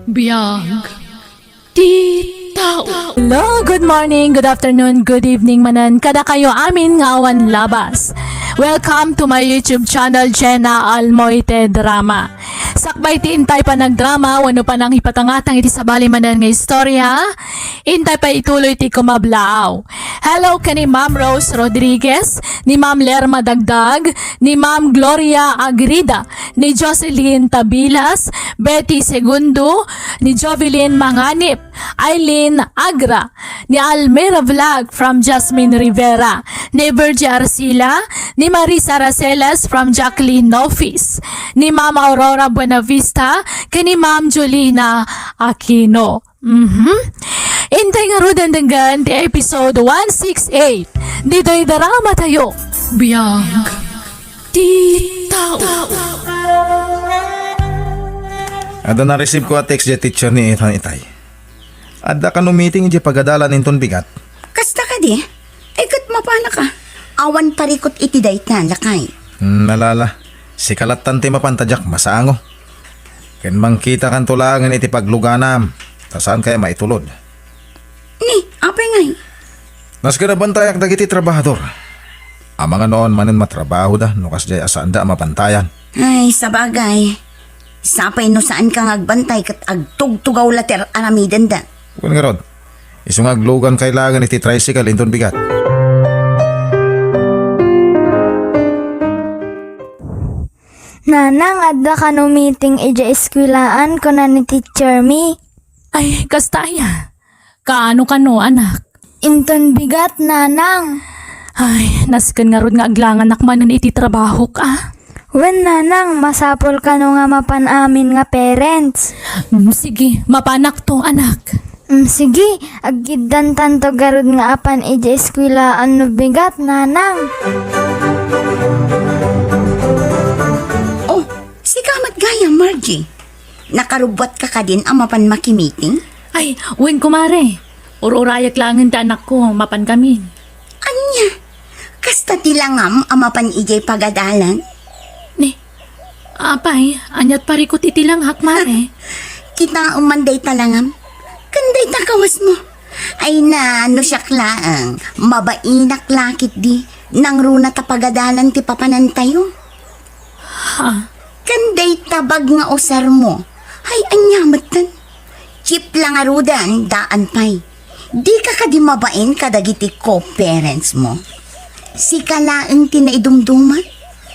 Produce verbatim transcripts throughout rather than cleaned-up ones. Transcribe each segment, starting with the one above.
Biag ti tao. Hello, good morning, good afternoon, good evening manen kadakayo amin nga awan labas. Welcome to my YouTube channel, Jenna Almoite Drama. Sakbay ti intay panagdrama wenno panangipatangatang iti sabali manen nga istorya, intay pay ituloy ti kumablaaw. Hello ken ni Ma'am Rose Rodriguez, ni Ma'am Lerma Dagdag, ni Ma'am Gloria Agrida, ni Jocelyn Tabilas, Betty Segundo, ni Jovelyn Manganip, Eileen Agra, ni Almira Vlog from Jasmine Rivera, ni Virgie Arcila, ni Marisa Raceles from Jacqueline Nofis, ni Ma'am Aurora Buenavista, ken ni Ma'am Jolina Aquino. Mhm. Intay ngaruden denggen ti episode one six eight. Ditoy drama tayo. Biag ti tao. Adda na-receive ko a text diay teacher ni Ethan itay. Adda kano meeting idiay pagadalan inton bigat. Kasta kadi? Ay, ket mapanaka. Awan parikut iti dayta, lakay. Hmm, alala. Sika lattan ti mapanta diak masango. Ken mangkitakanto laengen iti pagluganam, ta saan kaya maitulod. Ni, apay ngay? Nasken a bantayak dagiti trabahador. Amangan no awan manen matrabahoda no kasdiay a saanda a mabantayan. Ay, sabagay. Sapay no saanka nga agbantay ket agtugtugaw la ti ar-aramidenda. Wen ngarud, isu nga aglugan kay laengen iti tricycle inton bigat. Nanang, adda kano meeting idiay eskwelaan, kuna ni teacher mi. Ay, kasta aya. Kaano kano, anak? Inton bigat, nanang. Ay, nasken ngarud nga aglanganak manen iti trabahok, a? Wen, nanang, masapul kano nga mapan amin nga parents. Mm, sige, mapanakto, anak. Mm, sige, aggiddantanto garud nga apan idiay eskwelaan no bigat, nanang. Oh, sika met gayam, Margie. Nakarubbuatka kadin a mapan makimiting? Ay, wen, kumare. Ur-urayak laengen ti anakko, mapankamin. Ania? Kasta ti langam a mapan idiay pagadalan? Ni, apay, ania't parikut iti langak, mare? Kitaem man dayta langam. Ken dayta kawasmo. Ay na, no siak laeng, mabainak la ketdi, nangruna ta pagadalan ti papanantayo. Ha? Ken dayta bag nga usarmo. Ay, ania metten? Jeep la ngaruden, daan pay. Dika kadi mabain kadagiti co-parents mo? Sika laeng ti naidumduma?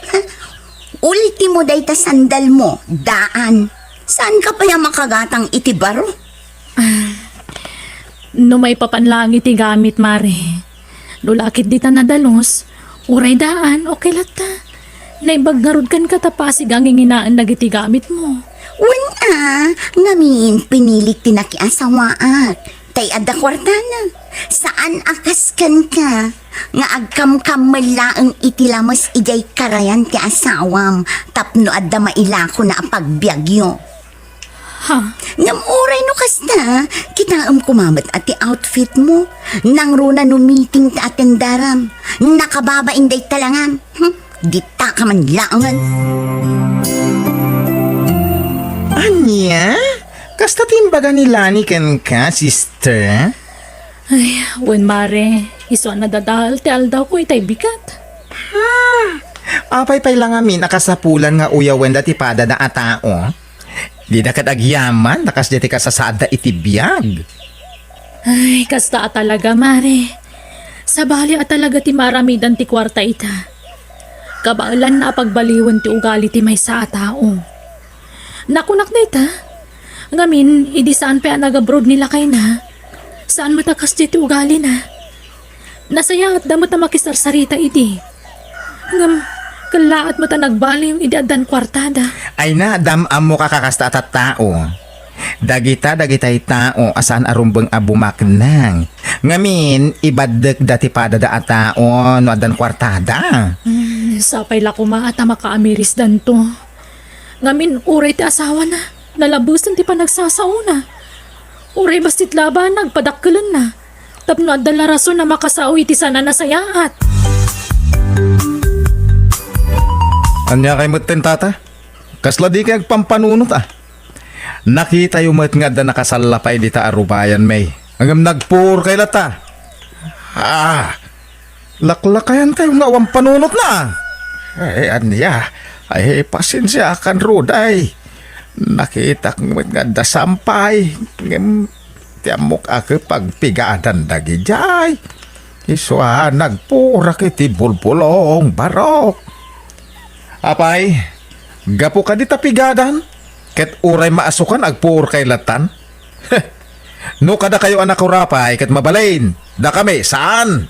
Ha? Ultimo dayta sandal mo, daan. Saan ka pay a makagatang iti baro? Ah, no maipapan laeng iti gamit, mare. No la ketdi ta nadalus, uray daan, okay latta. Naimbag ngarud kenka ta pasig a nginginaen dagiti gamit mo. Wen a, ngamin pinilik ti nakiasawaak. Tay adda kuartana. Saan a kas kenka nga agkamkammel laeng iti lames idiay karayan ti asawam tapno adda mailakona a pagbiagyo. Ha? Ngem uray no kasta, kitaem koma met a ti outfit mo. Nangruna no meeting ti atendaram. Nakababain dayta langam. Hmm? Dita ka man laengen. Ania? Kasta ti imbaga ni Lani kenka, sister? Ay, wen, mare, isu a nadadael ti aldawko itay bigat. Ha? Apay pay la ngamin a kasapulan nga uyawenda ti padada a tao? Dida ket agyaman ta kasdiay ti kasasaadda iti biag. Ay, kasta a talaga, mare. Sabali a talaga ti maaramidan ti kuarta ita. Kabaelanna a pagbaliwen ti ugali ti maysa a tao. Nakunak dayta. Ngamin, idi saan pay a nag-abroad ni lakayna, saan met a kasdiay ti ugalina. Nasayaatda met a makisarsarita idi. Ngem, kellaat met a nagbaliw idi addan kuartada. Ay na, dam-ammo ka kakasta a tattao. Dagita, dagitay tao a saan a rumbeng a bumaknang. Ngamin, ibaddekda ti padada a tao no addan kuartada. Hmm, sapay la koma ta makaamirisdanto. Ngamin, uray ti asawana, nalabesen ti panagsasaona. Uray bassit labanna, agpadakkelenna. Tapno adda la rason a makasao iti saan a nasayaat. Ania kay metten, tata? Kasla di kay agpampanunot, a? Nakitayo met nga adda nakasallapay dita a rubayan, May. Ngem nagpuorkay latta. Ah, laklakayantayo nga awan panunotna. Ay, ania? Ay, pasensiakan, Ruday. Nakitak met nga adda sampay. Ngem, ti ammok a ket pagpigadan dagidiay. Isu a nagpurak iti bulbulong, Barok. Apay, gapu kadi ta pigadan, ket uray maasukan agpuorkay lattan? No kadakayo a nakurapay ket mabalin, dakami, saan?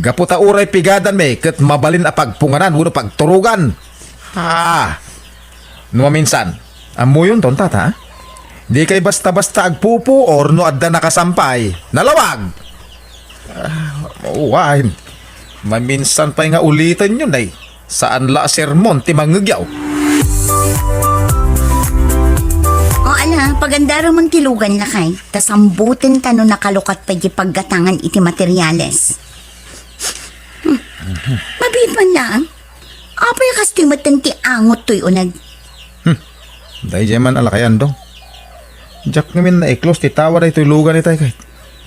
Gapu ta uray pigadanmi ket mabalin a pagpunganan wenno pagturogan. Ah, no maminsan, ammoyonton, tata, a? Dikay basta-basta agpupuor no adda nakasampay. Nalawag! Ah, wen. Maminsan pay nga ulitenyo, nay. Saan la a sermon ti mangngegyo. O ala, pagandaramen ti lugan, lakay. Ta sambuten ta no nakalukat pay ti paggatangan iti materiales. Hmm. Mabiit man laeng. Apay a kastoy metten ti angot toy uneg? Hmm. Daydiay man a lakay, Andong. Diak ngamin naiklos ti tawa daytoy lugan itay, kay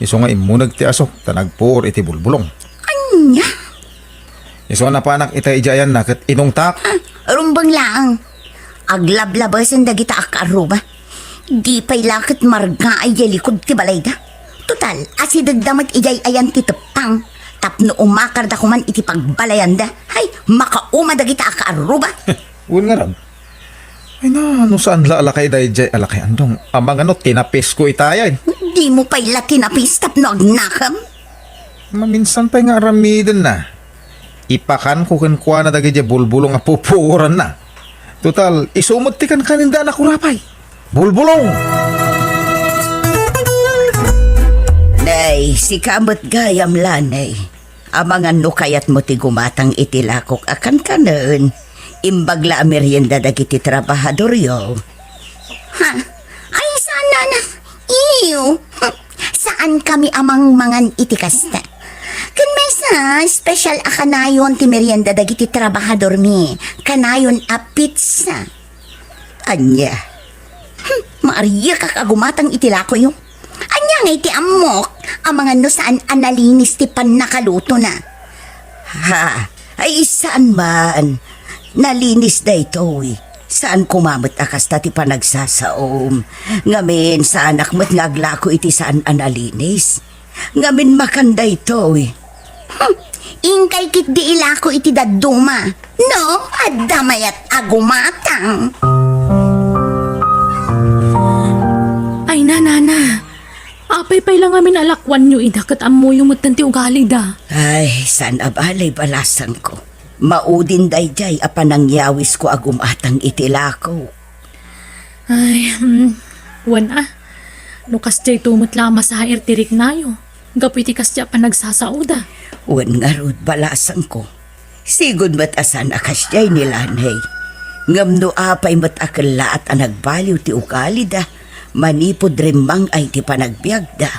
isu nga immuneg ti aso ta nagpuor iti bulbulong. Ania? Isu a napanak itay idiay ayanna ket inungtak. Ah, rumbeng laeng. Aglablabesen dagita a kaarruba. Di pay la ket margaay diay likud ti balayda. Total, asidegda met idiay ayan ti teppang tapno umakarda koman iti pagbalayanda. Hay, makauma dagita a kaarruba. Wen ngarud. Ay na, no saan la a lakay daydiay a lakay, Andong. Amangan no tinapisko itay, ay. Dimo pay la tinapis tapno agnakem? Maminsan pay nga aramidenna. Ipakanko kenkuana dagidiay bulbulong a pupuoranna. Total, isu met ti kankaninda a nakurapay. Bulbulong! Nay, sika met gayam la, nay. Amangan no kayatmo ti gumatang iti lakok a kankanen. Imbag la a merienda dagiti trabahadoryo. Ha? Ay, saan, nana? Iyo. Saan kami a mangmangan iti kasta? Ken maysa, special a kanayon ti merienda dagiti trabahadormi. Kanayon a pizza. Ania? Hmm, maariekak a gumatang iti lakoyo. Ania ngay ti ammok? Amangan no saan a nalinis ti pannakalutona. Ha? Ay, saan man. Nalinis daytoy. Saan koma met a kasta ti panagsasaom. Ngamin, saanak met nga aglako iti saan a nalinis. Ngamin, makan daytoy. Hmm, inkay ketdi ilako iti dadduma. No, adda mayat a gumatang. Ay, nanana. Apay pay la ngamin a lakuanyo ida ket ammoyo metten ti ugalida. Ay, saan a bale, balasangko. Maudin daydiay a panangyawisko a gumatang iti lako. Ay, hmm, wen a. No kasdiay to met la a masair ti riknayo, gapu iti kasdiay a panagsasaoda. Wen ngarud, balasangko. Sigud met a saan a kasdiay ni Lanay. Ngem no apay met a kellaat a nagbaliw ti ugalida, manipud rimmang-ay ti panagbiagda.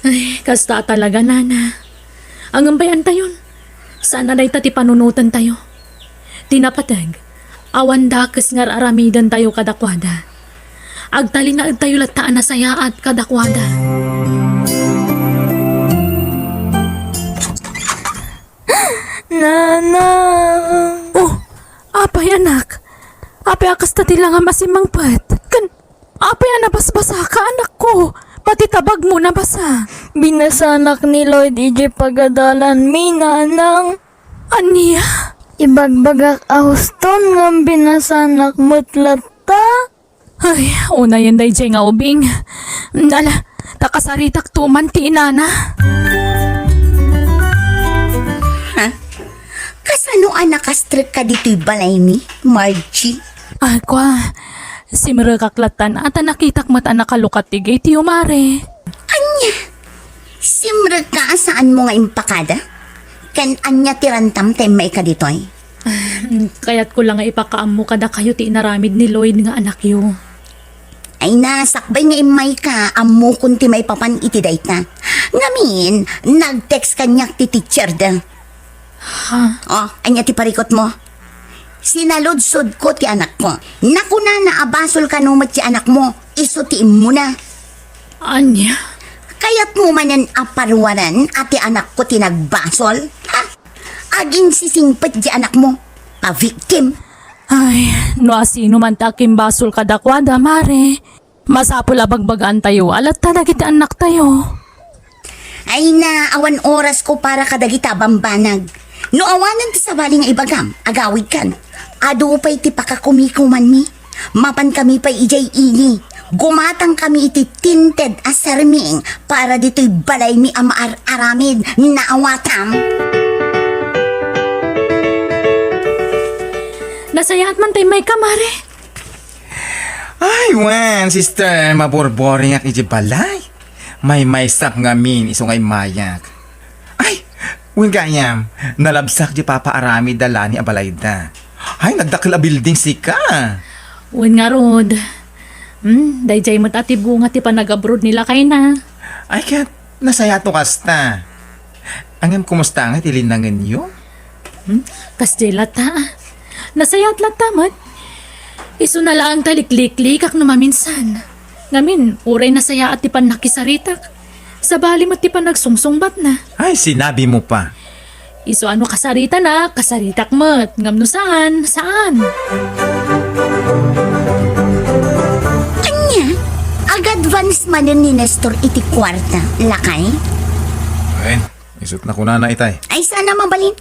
Ay, kasta a talaga, nana. Ngem pay antayon. Saan a dayta ti panunotentayo. Ti napateg, awan dakes nga ar-aramidentayo kadakuada. Agtalinaedtayo latta a nasayaat kadakuada. Nana! Oh, apay, anak? Apay a kasta ti langam a simmangpet? Ken apay a nabasbasaka, anakko? Pati tabagmo nabasa. Binasanak ni Lloyd idiay pagadalanmi, nanang. Ania? Ibagbagak a huston ngem binasanak met latta. Ay, unayen daydiay nga ubing. Ala, ta kasaritakto man ti inana. Ha? Kasano a nakastrekka ditoy balaymi, Margie? Ay, kua, simrekak lattan a ta nakitak met a nakalukat ti gate-yo, Mare. Ania? Simrekka a saanmo nga impakada? Ken ania ti rantam ta immayka ditoy? Ah, kayatko la nga ipakaammo kadakayo ti inaramid ni Lloyd nga anakyo. Ay na, sakbay nga immayka, ammokon ti maipapan iti dayta. Ngamin, nag-text kaniak ti teacher da. Ha? Oh, ania ti parikutmo? Sinaludsodko ti anakko. Nakunana a basol kano met ti anakmo. isu ti immuna. Ania? Kayatmo manen a paruaran a ti anakko ti nagbasol? Ha? Aginsisingpet ti anakmo a victim. Ay, no asino man ti akimbasol kadakuada, Mare, masapul a bagbagaantayo a latta dagiti annaktayo. Ay na, awan orasko para kadagita a bambanag. No awanen ti sabali nga ibagam, agawidkan. Adu pay ti pakakumikumanmi. Mapankami pay idiay ili. Gumatangkami iti tinted a serming para ditoy balaymi a maar-aramid. Naawatam? Nasayaat man tay mayka, Mare. Ay, wen, sister, maburboringak iti balay. Maymaysak ngamin isu nga immayak. Ay, wen gayam, nalabsak di papaaramid da Lani a balayda. Ay, nagdakkel a building sika. Wen ngarud. Hmm, daydiay met a ti bunga ti panagabroad ni lakayna. Ay, ket nasayaat no kasta. Ngem, kumusta nga ti linnangenyo? Hmm? Kasdiay latta. Nasayaat latta met. Isuna laeng ta likliklikak no maminsan. Ngamin, uray nasayaat ti pannakisaritak. Sabali met ti panagsungsungbatna. Ay, sinabi mo pa. Isu a no kasaritanak, kasaritak met. Ngem no saan, saan. Ania? Ag-advance manen ni Nestor iti kuarta, lakay? Ay, isut' na kunana itay. Ay, saan a mabalin?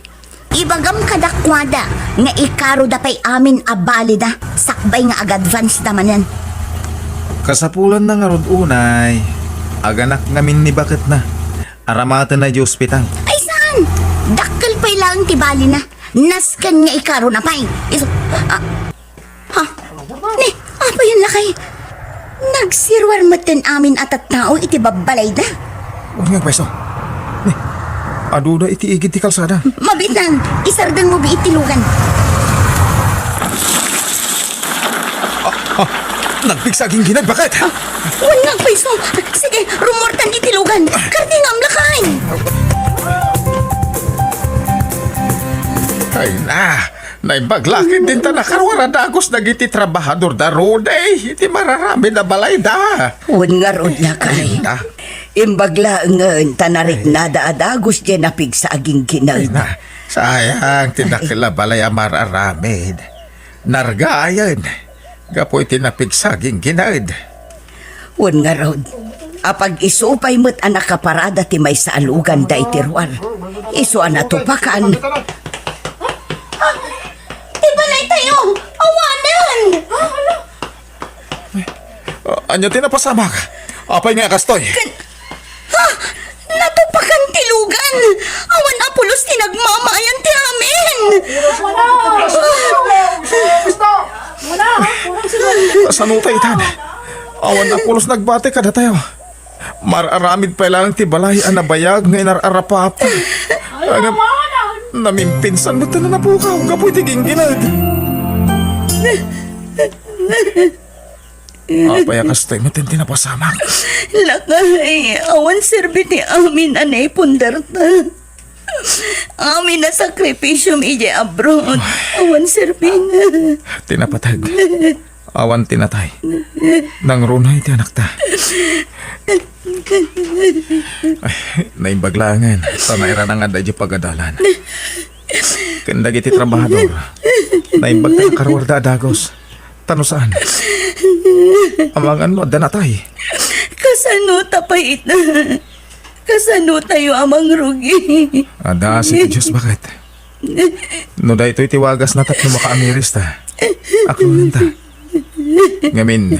Ibagam kadakuada nga ikaroda pay amin a balida sakbay nga ag-advance da manen. Kasapulanna ngarud unay, aganak ngamin ni baketna. Aramatenna iti ospital. Ay, saan? Dakkel pay laeng ti balina. Nasken nga ikarona pay. Isu-, ah, Ha? Ni, apay a lakay? Nagsiruar metten amin a tattao iti babbalayda. Wen nga agpayso. Ni, aduda iti igid ti kalsada. Mabiit laeng, isardengmo biit ti lugan. Ah, ah, nagpigsa a gingginad, baket? Ah, wen nga agpayso. Sige, rummuartan iti lugan. Kardingam, lakay. Ay na, Naimbag la ketdin ta nakaruar a dagus dagiti trabahador da Rudy iti mararamid a balayda. Wen ngarud, lakay. Ay na. Imbag laengen ta nariknada a dagus diay napigsa a gingginad. Ay na. Sayang ti dakkel a balay a mararamid. Nargayen gapu iti napigsa a gingginad. Wen ngarud, apag-isu pay met a nakaparada ti maysa a lugan daydi ruar. Isu a natupakan. Ah! Ti balaytayo! Awanen! Ah, ania ti napasamak? Apay nga kastoy? Kan-, ha? Natupakan ti lugan! Awan a pulos ti nagmamayan ti amin! Kasano ta itan? Awan a pulos nagbati kadatayo. Mar-aramid pay laeng ti balay a nabayag nga inar-arapapa. Ngem, namimpinsan met a napukaw gapu iti gingginad. Apay a kastoy met ti napasamak? Lakay, awan serbi ti amin a naipundarta. Amin a sakripisiom idiay abroad, awan serbina. Ti napateg, awan ti natay. Nangruna iti anakta. Ay, naimbag laengen ta nairanang adda idiay pagadalan. Ken dagiti trabahador, naimbag ta nakaruarda a dagus. Ta no saan, amangan no adda natay. Kasano ta pay ita? Kasano tayo a mangrugi? Adda asi ti Dios, baket? No daytoy ti wagasna tapno makaamiris ta, aklonenta. Ngamin,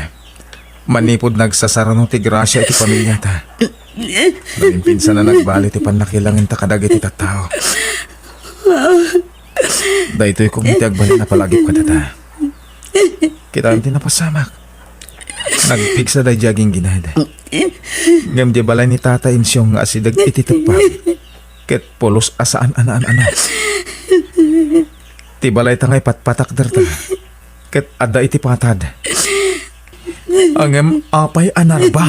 manipud nagsasarano ti grasia iti pamiliata, namimpinsan a nagbali ti pannakilangenta kadagiti tattao. Daytoy koma ti agbalin a palagip kadata. Kitaem ti napasamak. Nagpigsa daydi a gingginad. Ngem di balay ni Tata Insyong nga asideg iti teppa ket pulos a saan a naan-ano. Ti balayta nga ipatpatakderta ket adda iti patad. Ngem apay a narba?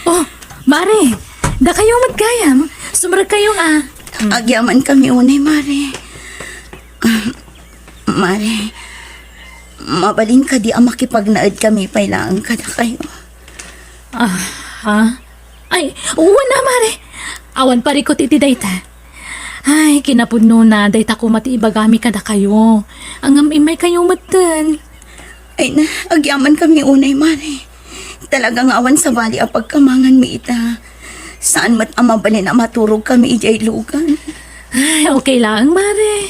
Oh, Mare, dakayo met gayam. Sumrekkayo a. Agyamankami unay, Mare. Mare, mabalin kadi a makipagnaed kami pay laeng kadakayo? Ah, ha? Ay, wen a, Mare. Awan parikut iti dayta. Ay, kinapudnona, dayta koma ti ibagami kadakayo. Ngem immaykayo metten. Ay na, agyaman kami unay, Mare. Talaga nga awan sabali a pagkamanganmi ita. Saan met a mabalin a maturog kami idiay lugan. Ay, okay laeng, Mare.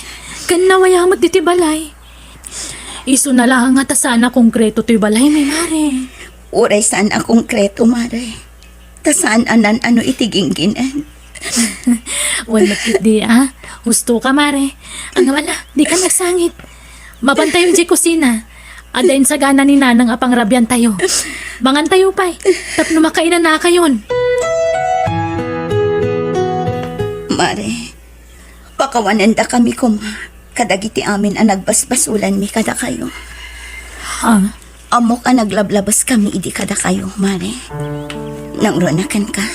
Ken nawayamet ditoy balay. Isuna laeng a ta saan a konkreto toy balaymi, Mare. Uray saan a konkreto, Mare. Ta saan a nan-ano iti gingginen. Wen met ketdi, a. Husto ka, Mare. Ngem ala, dika nagsangit. Mapantayo idiay kusina. Adda insagana ni Nanang a pangrabiantayo. Mangantayo pay, tapno makainanakayon. Mare, pakawanendakami koma kadagiti amin a nagbasbasolanmi kadakayo. Ha? Ammok a naglablabeskami idi kadakayo, Mare. Nangruna kenka,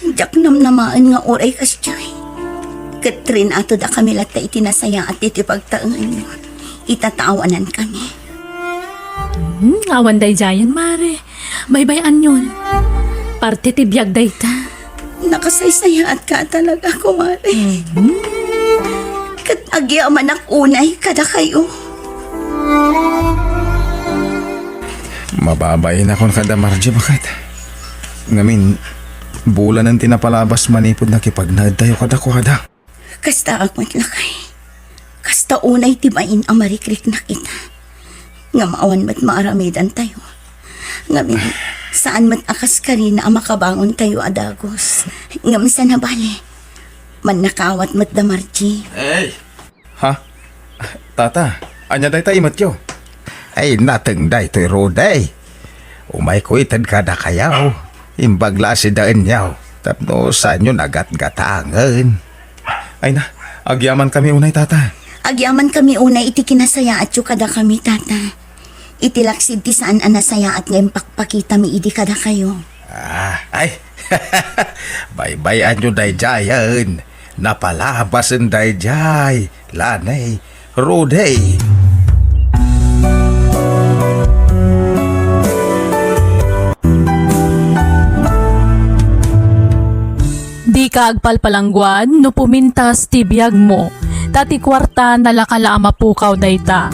diak namnamaen nga uray kasdiay. Ket rinatodakami latta iti nasayaat iti pagtaenganyo. Ita ta awanankami. Hmm, awan daydiayen, Mare. Baybay-anyon. Parte ti biag dayta. Nakasaysayaatka talaga, kumare. Mhm. Ket agyamanak unay kadakayo. Mababainakon kada Margie, baket. Ngamin, bulanen ti napalabas manipud nakipagnaedtayo kadakuada. Kasta met lakay. Kasta unay ti bain a marikriknak ita. Ngem awan met maaramidantayo. Ngamin, saan met a kas karina a makabangontayo a dagus. Ngem saan a bale, mannakawat met da Margie. Hey! Ha? Tata, ania dayta imetyo? Ay, nateng daytoy, Rudy. Umayko ited kadakayo. Imbag la a sidaenyo tapno saanyo nagatgatangen. Ay na, agyamankami unay, Tata. Agyamankami unay iti kinasayaatyo kadakami, Tata. Iti laksid ti saan a nasayaat nga impakpakitami idi kadakayo. Ah, ay. Baybay-anyo daydiayen. Napalabasen daydiay, Lanay, Rudy. Dika agpalpalangguad no pumintas ti biagmo, ta ti kuarta nalaka la a mapukaw dayta.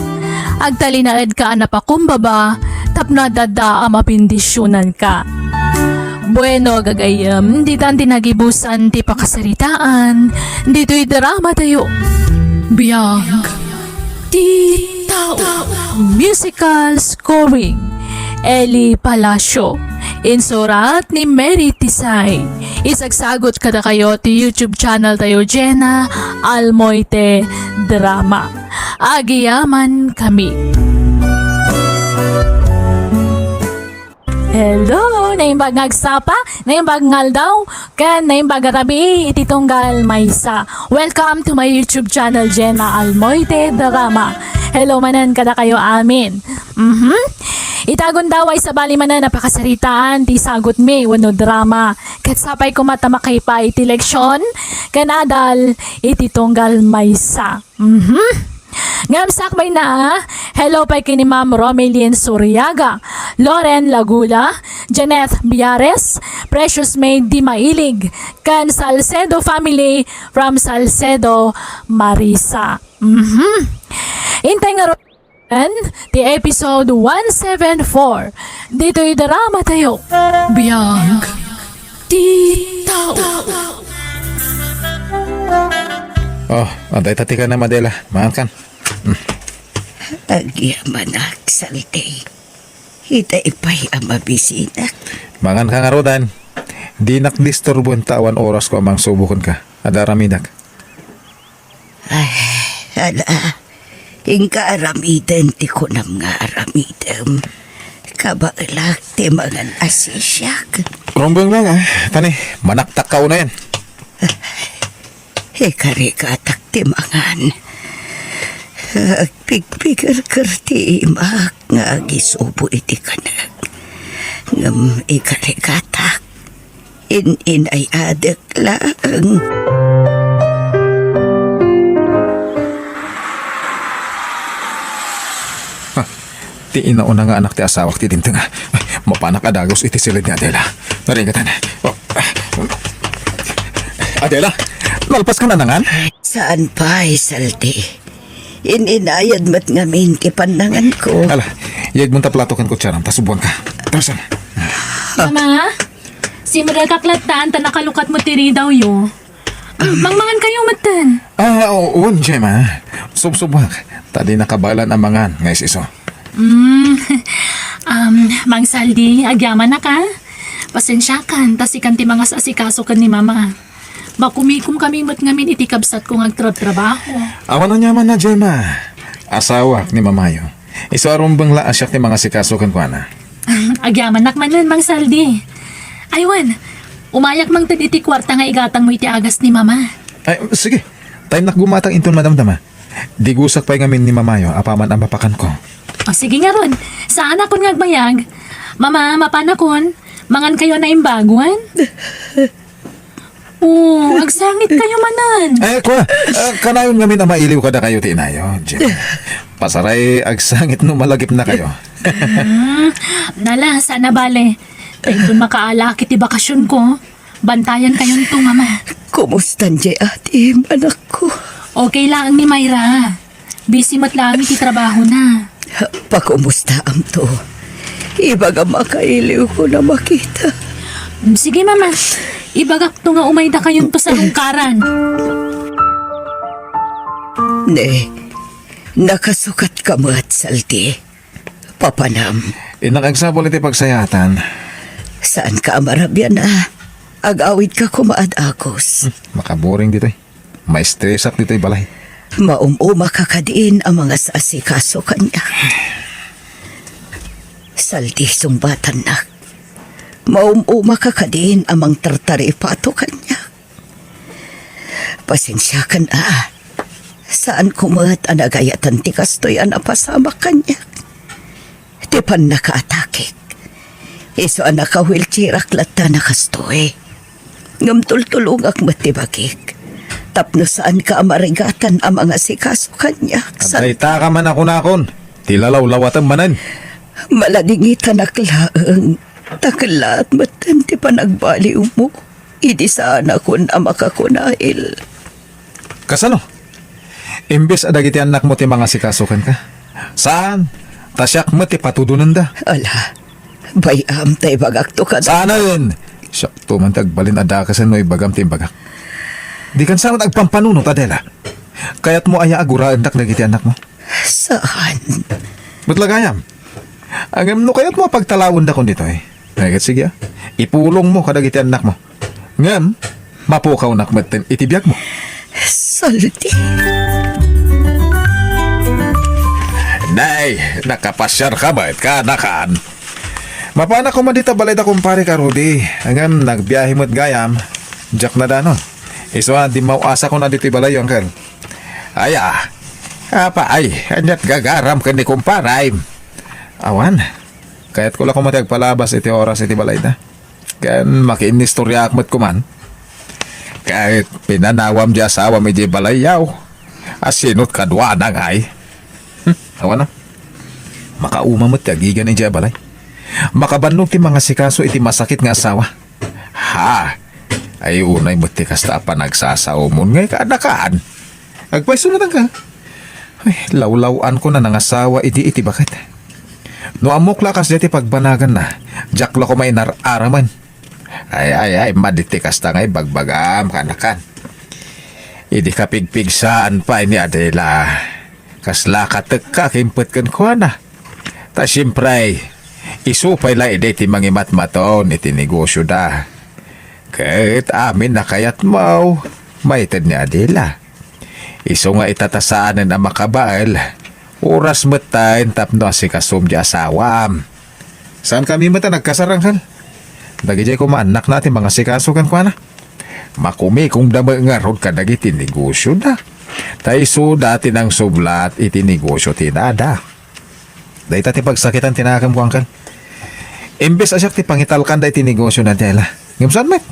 Agtalinaedka a napakumbaba tapno adda a mabendisionanka. Bueno, gagayyem, ditan ti nagibusan ti pakasaritaan ditoy dramatayo. Biag ti Tao. Musical scoring, Eli Palacio. Insurat ni Mary Tisay. Isagsagot kadakayo ti YouTube channel tayo, Jenna Almoite Drama. Agyamankami. Hello! Naimbag nga agsapa, naimbag nga aldaw, ken naimbag a rabii iti tunggal maysa. Welcome to my YouTube channel, Jenna Almoite Drama. Hello manen kadakayo amin. Mhm. Ita gundaway sabali manen a pakasaritaan ti sagutmi wenno drama. Ket sapay koma ta makaipaay iti leksion ken adal iti tunggal maysa. Mhm. Ngem sakbayna, hello pay ken ni Ma'am Romelin Suriaga, Loren Lagula, Janeth Biares, Precious May Di Mailig, ken Salcedo family from Salcedo, Marisa. Mhm. Intay ngarud ti episode one seven four ditoy dramatayo. Biag ti Tao. Oh, adda ita ti kanam, Adela. Mangankan. Agyamanak, Saldi. Ita ipay a mabisinak. Manganka ngaruden. Dinak disturboen ta awan orasko a mangsubo kenka. Adda aramidak. Ay, ala, inka aramiden ti kunam nga aramidem. Kabaelak ti mangan a sisiak. Rumbeng lang, ah. Tani, manaktakka unayen. Ikarigatak ti mangan. Agpigpigerger ti imak nga agisubo iti kanek. Ngem ikarigatak, in-inay-adek laeng. Ti inauna nga anak ti asawak ti dimtenga. Ay, mapanak a dagus iti siled ni Adela. Narigatan. Oh. Adela, nalpas ka na nangan? Saan pay, Saldi. In-inayad met ngamin ti pannanganko. Ala, yegmon ta plato ken kutsaram, ta subuan ka. Tara, saan? Mama, simrek ak lattan ta nakalukat mo ti ridawyo. Mangmangan kayo metten. Ah, o-, wen, Gemma. Subsubuak. Ta di nakabaelan a mangan nga is-isu. Mm. Um, Mang Saldi, agyamanak a. Pasensiakan, ta sikan ti mangas-asikaso ken ni Mama. Makumikom kami met ngamin iti kabsatko nga agtrabtrabaho. Awan aniamanna, Gemma. Asawak ni Mamayo. Isu a rumbeng la a siak ti mangasikaso kenkuana. Agyamanak manen, Mang Saldi. Ay wen, umayak mangted iti kuarta nga igatangmo iti agas ni Mama. Ay, sige. Ta innak gumatang inton madamdama. Digusak pay ngamin ni Mamayo apaman a mapakanko. O, sige ngarud. Saanakon nga agbayag. Mama, mapanakon. Mangan kayo a naimbaguan. O, agsangit kayo manen. Eh, kua, ah, kanayon ngamin a mailiw kadakayo ti inayo, Gemma. Pasaray, agsangit no malagipnakayo. Hmm, nala, saan a bale. Ta inton makaalak iti bakasionko, bantayan kayonto, Mama. Kumustan diay atim, anakko? Okay laeng ni Myra. Busy met laeng iti trabahona. Pakumustaamto. Ibagam a kailiwko a makita. Sige, Mama. Ibagakto nga umayda kayonto sa lungkaran. Ne, nakasukatka met, Saldi. Papanam. Innak agsapul iti pagsayatan. Saanka a marabian a agawidka koma a dagus. Hmm, makaboring ditoy. Maestresak ditoy balay. Maum-umaka kadin a mangas-asikaso kaniak. Saldi, sungbatannak. Maum-umaka kadin a mangtartaripato kaniak. Pasensiakan a. Saanko met a nagayatan ti kastoy a napasamak kaniak. Ti pannakaatakek. Isu a naka-wheelchairak latta a kastoy. Ngem tultulongak met ti bagik. Tapno saanka a marigatan a mangasikaso kaniak. San- Adda itaka man a kunakon. Ti lalawlawatem manen. Maladingitanak laeng. Ta kellaat metten ti panagbaliwmo. Idi saanakon a makakunail. Kasano? Imbes a dagiti annakmo ti mangasikaso kenka? Saan? Ta siak met ti patudonenda. Ala, bay-am ta ibagakto kada. Saanen? Siakto man ti agbalin a dakesen no ibagam ti imbagak. Dikan sa met agpampanunot, Adela. Kayatmo aya a guraendak dagiti annakmo? Saan? Met la gayam. Ngem no kayatmo a pagtalawendakon ditoy, ay, ket sige, a. Ipulongmo kadagiti annakmo. Ngem, mapukawnak metten iti biagmo. Saldi. Nay, nakapasiarka met, kaanakan. Mapanak koma dita balayda, kumparek a Rudy. Ngem, nagbiahe met gayam. Diak nadanon. Isu a, dimmaw-asakon a ditoy balayyo, uncle. Aya, apay, aniat gagaram ken ni kumparam? Awan. Kayatko la koma ti agpalabas iti oras iti balayda. Ken makiinnistoriaak met koman. Ket pinanawam ti asawam idiay balayyo. Asinot kaduana ngay? Hmm, awan a. Makauma met ti agigan idiay balay. Makabannog ti mangasikaso iti masakit nga asawa. Ha? Ay, unay met ti kasta a panagsasaomon ngay, kaanakan. Agpayso laeng ka. Ay, lawlaw-anko a nangasawa idi iti baket. No ammok la a kasdiay ti pagbanaganna, diak la koma inar-aramen. Ay, ay, ay, madi ti kasta nga ibagbagam, kaanakan. Idi kapigpigsaan pay ni Adela, kasla katekka kimpet kenkuana. Ta siempre, isu pay la idi ti mangimatmaton iti negosioda. Ket amin a kayatmo, maited ni Adela. Isu nga ita ta saanen a makabael, oras metten tapno asikasom ti asawam. Saankami met a nagkasar, uncle. Dagidiay koma annakna ti mangasikaso kenkuana. Makumikomda met ngarud kadagiti negosioda. Ta isuda ti nangsublat iti negosio ti inada. Dayta ti pagsakitan ti nakemko, uncle. Imbes a siak ti pangitalkanda iti negosio ni Adela. Ngem saan met?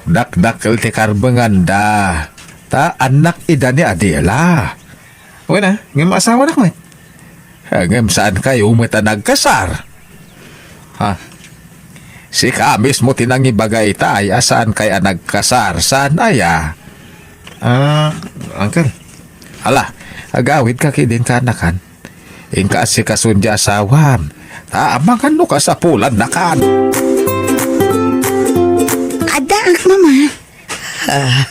Dakdakkel ti karbenganda. Ta annak ida ni Adela. Wen a, ngem asawanak met. Ngem saan kayo met a nagkasar? Ha? Sika mismo ti nangibaga itay a saan kay a nagkasar, saan aya? Ah, uncle. Ala, agawid ka kidin kanakan. Inka asikasun di asawam. Ta amangan no kasapulan nakan. Addaak, Mama. Ah,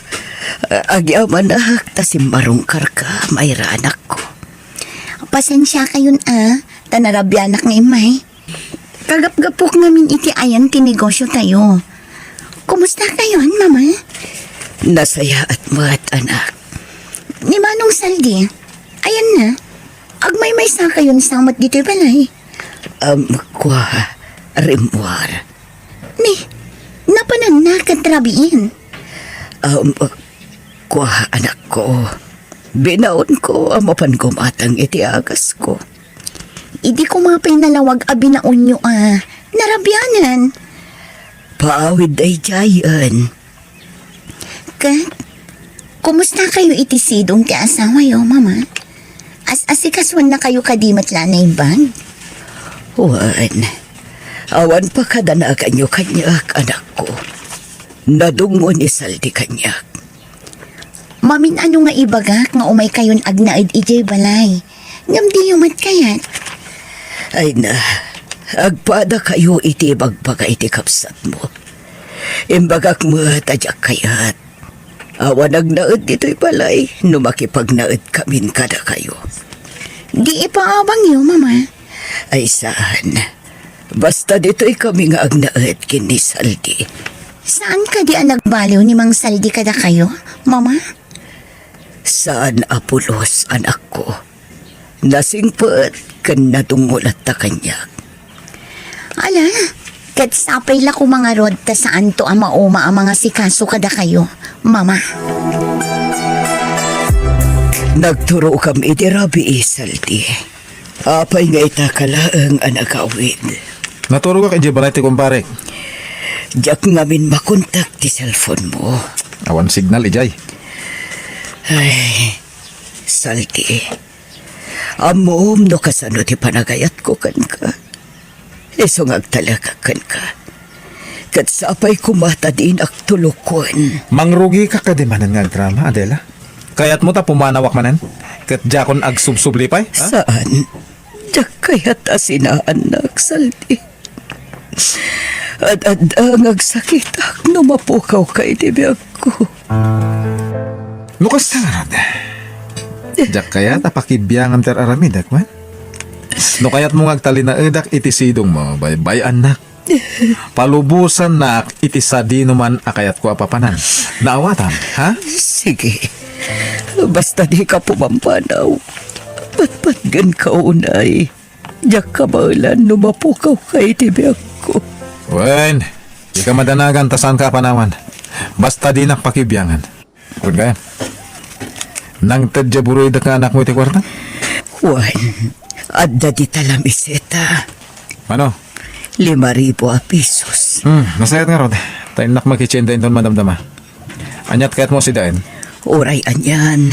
agyamanak ta simmarungkarka, Mayra, anakko. Pasensia kayon a, ta narabianak nga immay. Kagapgapok ngamin iti ayan ti negosyo tayo. Kumusta kayon, Mama? Nasayaat met, anak. Ni Manong Saldi, ayan na. Agmaymaysa kayon sa met ditoy balay. Um, kua, rimmuar. Ni, napananna ket rabiin. Um, kua, anakko. Binaonko a mapan gumatang iti agasko. Idi koma pay nalawag a binaonyo a narabianan. Paawid daydiayen. Ket, kumusta kayo iti sidong ti asawayo, Mama? As-asikasuan na kayo kadi met la naimbag? Wen, awan pakadanaganyo kaniak, anakko. Nadungngo ni Saldi kaniak. Mamin-ano nga ibagak nga umay kayon agnaed idiay balay? Ngem diyo met kayat? Ay na, agpada kayo iti ibagbaga iti kabsatmo. Imbagak met a diak kayat. Awan agnaed ditoy balay no makipagnaed kamin kadakayo. Di ipaabangyo, Mama. Ay saan. Basta ditoy kami nga agnaed ken ni Saldi. Saan kadi a nagbaliw ni Mang Saldi kadakayo, Mama? Saan a pulos, anakko. Nasingpet ken nadungngo latta kaniak. Ala, ket sapay la koma ngarud ta saanto a mauma a mangasikaso kadakayo, Mama. Nagturokam iti rabii, Saldi. Apay nga ita ka laeng a nagawid? Naturogak idiay balay ti kumparek. Diak ngamin makontak ti cellphone mo. Awan signal idiay. Ay, Saldi. Ammom no kasano ti panagayatko kenka. Isu nga agtalekak kenka. Ket sapay koma ta dinak tulokon. Mangrugika kadi manen nga agdrama, Adela? Kayatmo ta pumanawak manen? Ket diakon agsubsubli pay, ha? Saan? Diak kayat a sinaannak, Saldi. Ad-adda nga agsakitak no mapukawka iti biagko. No kasta ngarud, diak kayat a pakibiangan ti ar-aramidek, wen? No kayatmo nga agtalinaedak iti sidongmo, baybay-annak. Palubosannak iti sadinoman a kayatko a papanan. Naawatam, ha? Sige. Basta dika pumampanaw. Patpatgenka unay. Diak kabaelan no mapukawka iti biagko. Wen, dika madanagan ta saanka a panawan. Basta dinak pakibiangan. Wen kaya? Nangted diay buruydek nga anakmo iti kuarta? Wen, adda dita lamiseta. Mano? Lima ribu a pesos. Hmm, nasayaat ngarud. Ta innak makitien ta inton madamdama. Aniat kayatmo sidaen? Uray anian.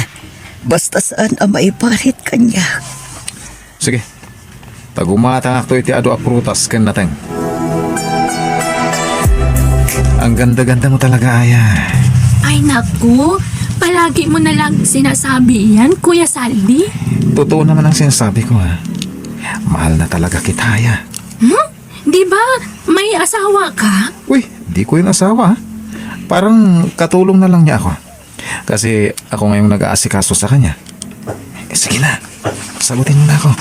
Basta saan a maiparit kaniak. Sige. Ta gumatangakto iti adu a prutas ken nateng. Ang ganda-ganda mo talaga, Aya. Ay, naku. Palagi mo na lang sinasabi yan, Kuya Saldi. Totoo naman ang sinasabi ko, ha. Mahal na talaga kita, Aya. Hmm? Di ba may asawa ka? Uy, di ko yung asawa, ha. Parang katulong na lang niya ako. Kasi ako ngayong nag-aasikaso sa kanya. Eh, sige na, sagutin mo na ako.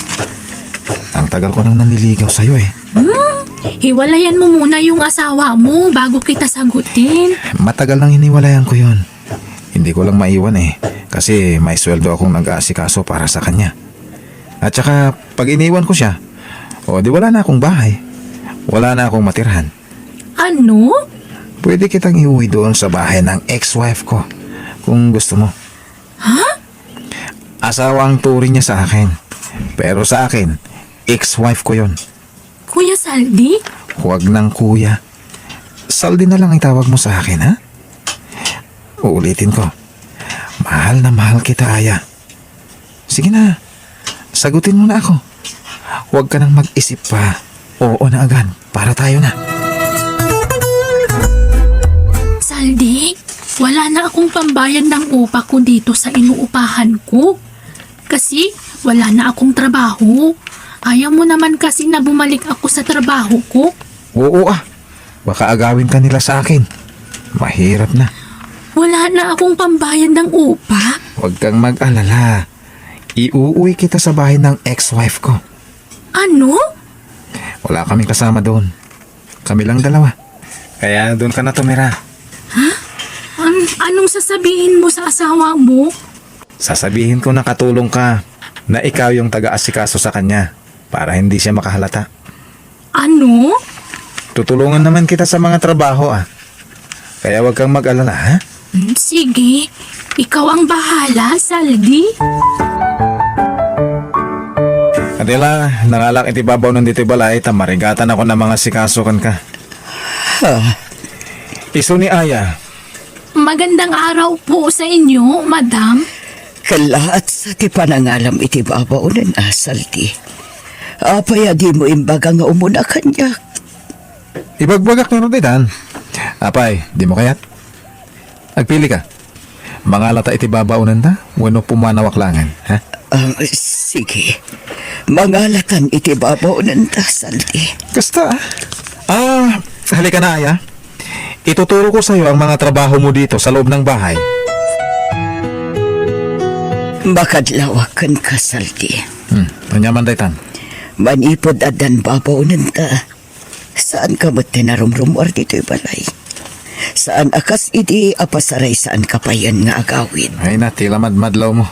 Ang tagal ko nang nanliligaw sa'yo, eh. Hmm? Hiwalayan mo muna yung asawa mo bago kita sagutin. Matagal nang hiniwalayan ko yun. Hindi ko lang maiwan, eh. Kasi may sweldo akong nag-aasikaso para sa kanya. At saka, pag iniwan ko siya, o di wala na akong bahay. Wala na akong matirahan. Ano? Pwede kitang iuwi doon sa bahay ng ex-wife ko, kung gusto mo. Ha? Asawa ang turing niya sa akin. Pero sa akin, ex-wife ko yon. Kuya Saldi? Huwag nang kuya. Saldi na lang itawag mo sa akin, ha? Uulitin ko. Mahal na mahal kita, Aya. Sige na. Sagutin mo na ako. Huwag ka nang mag-isip pa. Oo na agad, para tayo na. Saldi, wala na akong pambayad ng upa ko dito sa inuupahan ko. Kasi wala na akong trabaho. Ayaw mo naman kasi na bumalik ako sa trabaho ko. Oo ah, baka agawin ka nila sa akin. Mahirap na. Wala na akong pambayad ng upa. Huwag kang mag-alala. Iuuwi kita sa bahay ng ex-wife ko. Ano? Wala kaming kasama doon. Kami lang dalawa. Kaya doon ka na tumira. Ha? An- anong sasabihin mo sa asawa mo? Sasabihin ko na katulong ka, na ikaw yung taga-asikaso sa kanya para hindi siya makahalata. Ano? Tutulungan naman kita sa mga trabaho, ah. Kaya huwag kang mag-alala, ha? Mm, sige. Ikaw ang bahala, Saldi. Adela, nangalak iti babaw ng dito'y balay, ta marigatan ako ng mga sikaso ka. Ha? Isu ni Aya. Magandang araw po sa inyo, madam. Kalaat sa ti panangalam iti babaw nen Saldi. Apay a dimo imbaga nga umuna kaniak? Ibagbagak ngarud ditan. Apay, dimo kayat? Agpili ka. Mangalata iti babaonanta, wenno pumanawak laengen, ha? Ah, sige. Mangalatan iti babaonanta, Saldi. Kasta, ah. Ah, halika na, Aya. Ituturo ko sa'yo ang mga trabaho mo dito sa loob ng bahay. Makadlawak kenka, Saldi. Hmm, ania man daytan? Manipud addan babaonanta, saan ka met ti narumrumuar ditoy balay. Saan a kas idi a pasaraysaanka payen nga agawid. Ay na, ti la madmadlaw mo.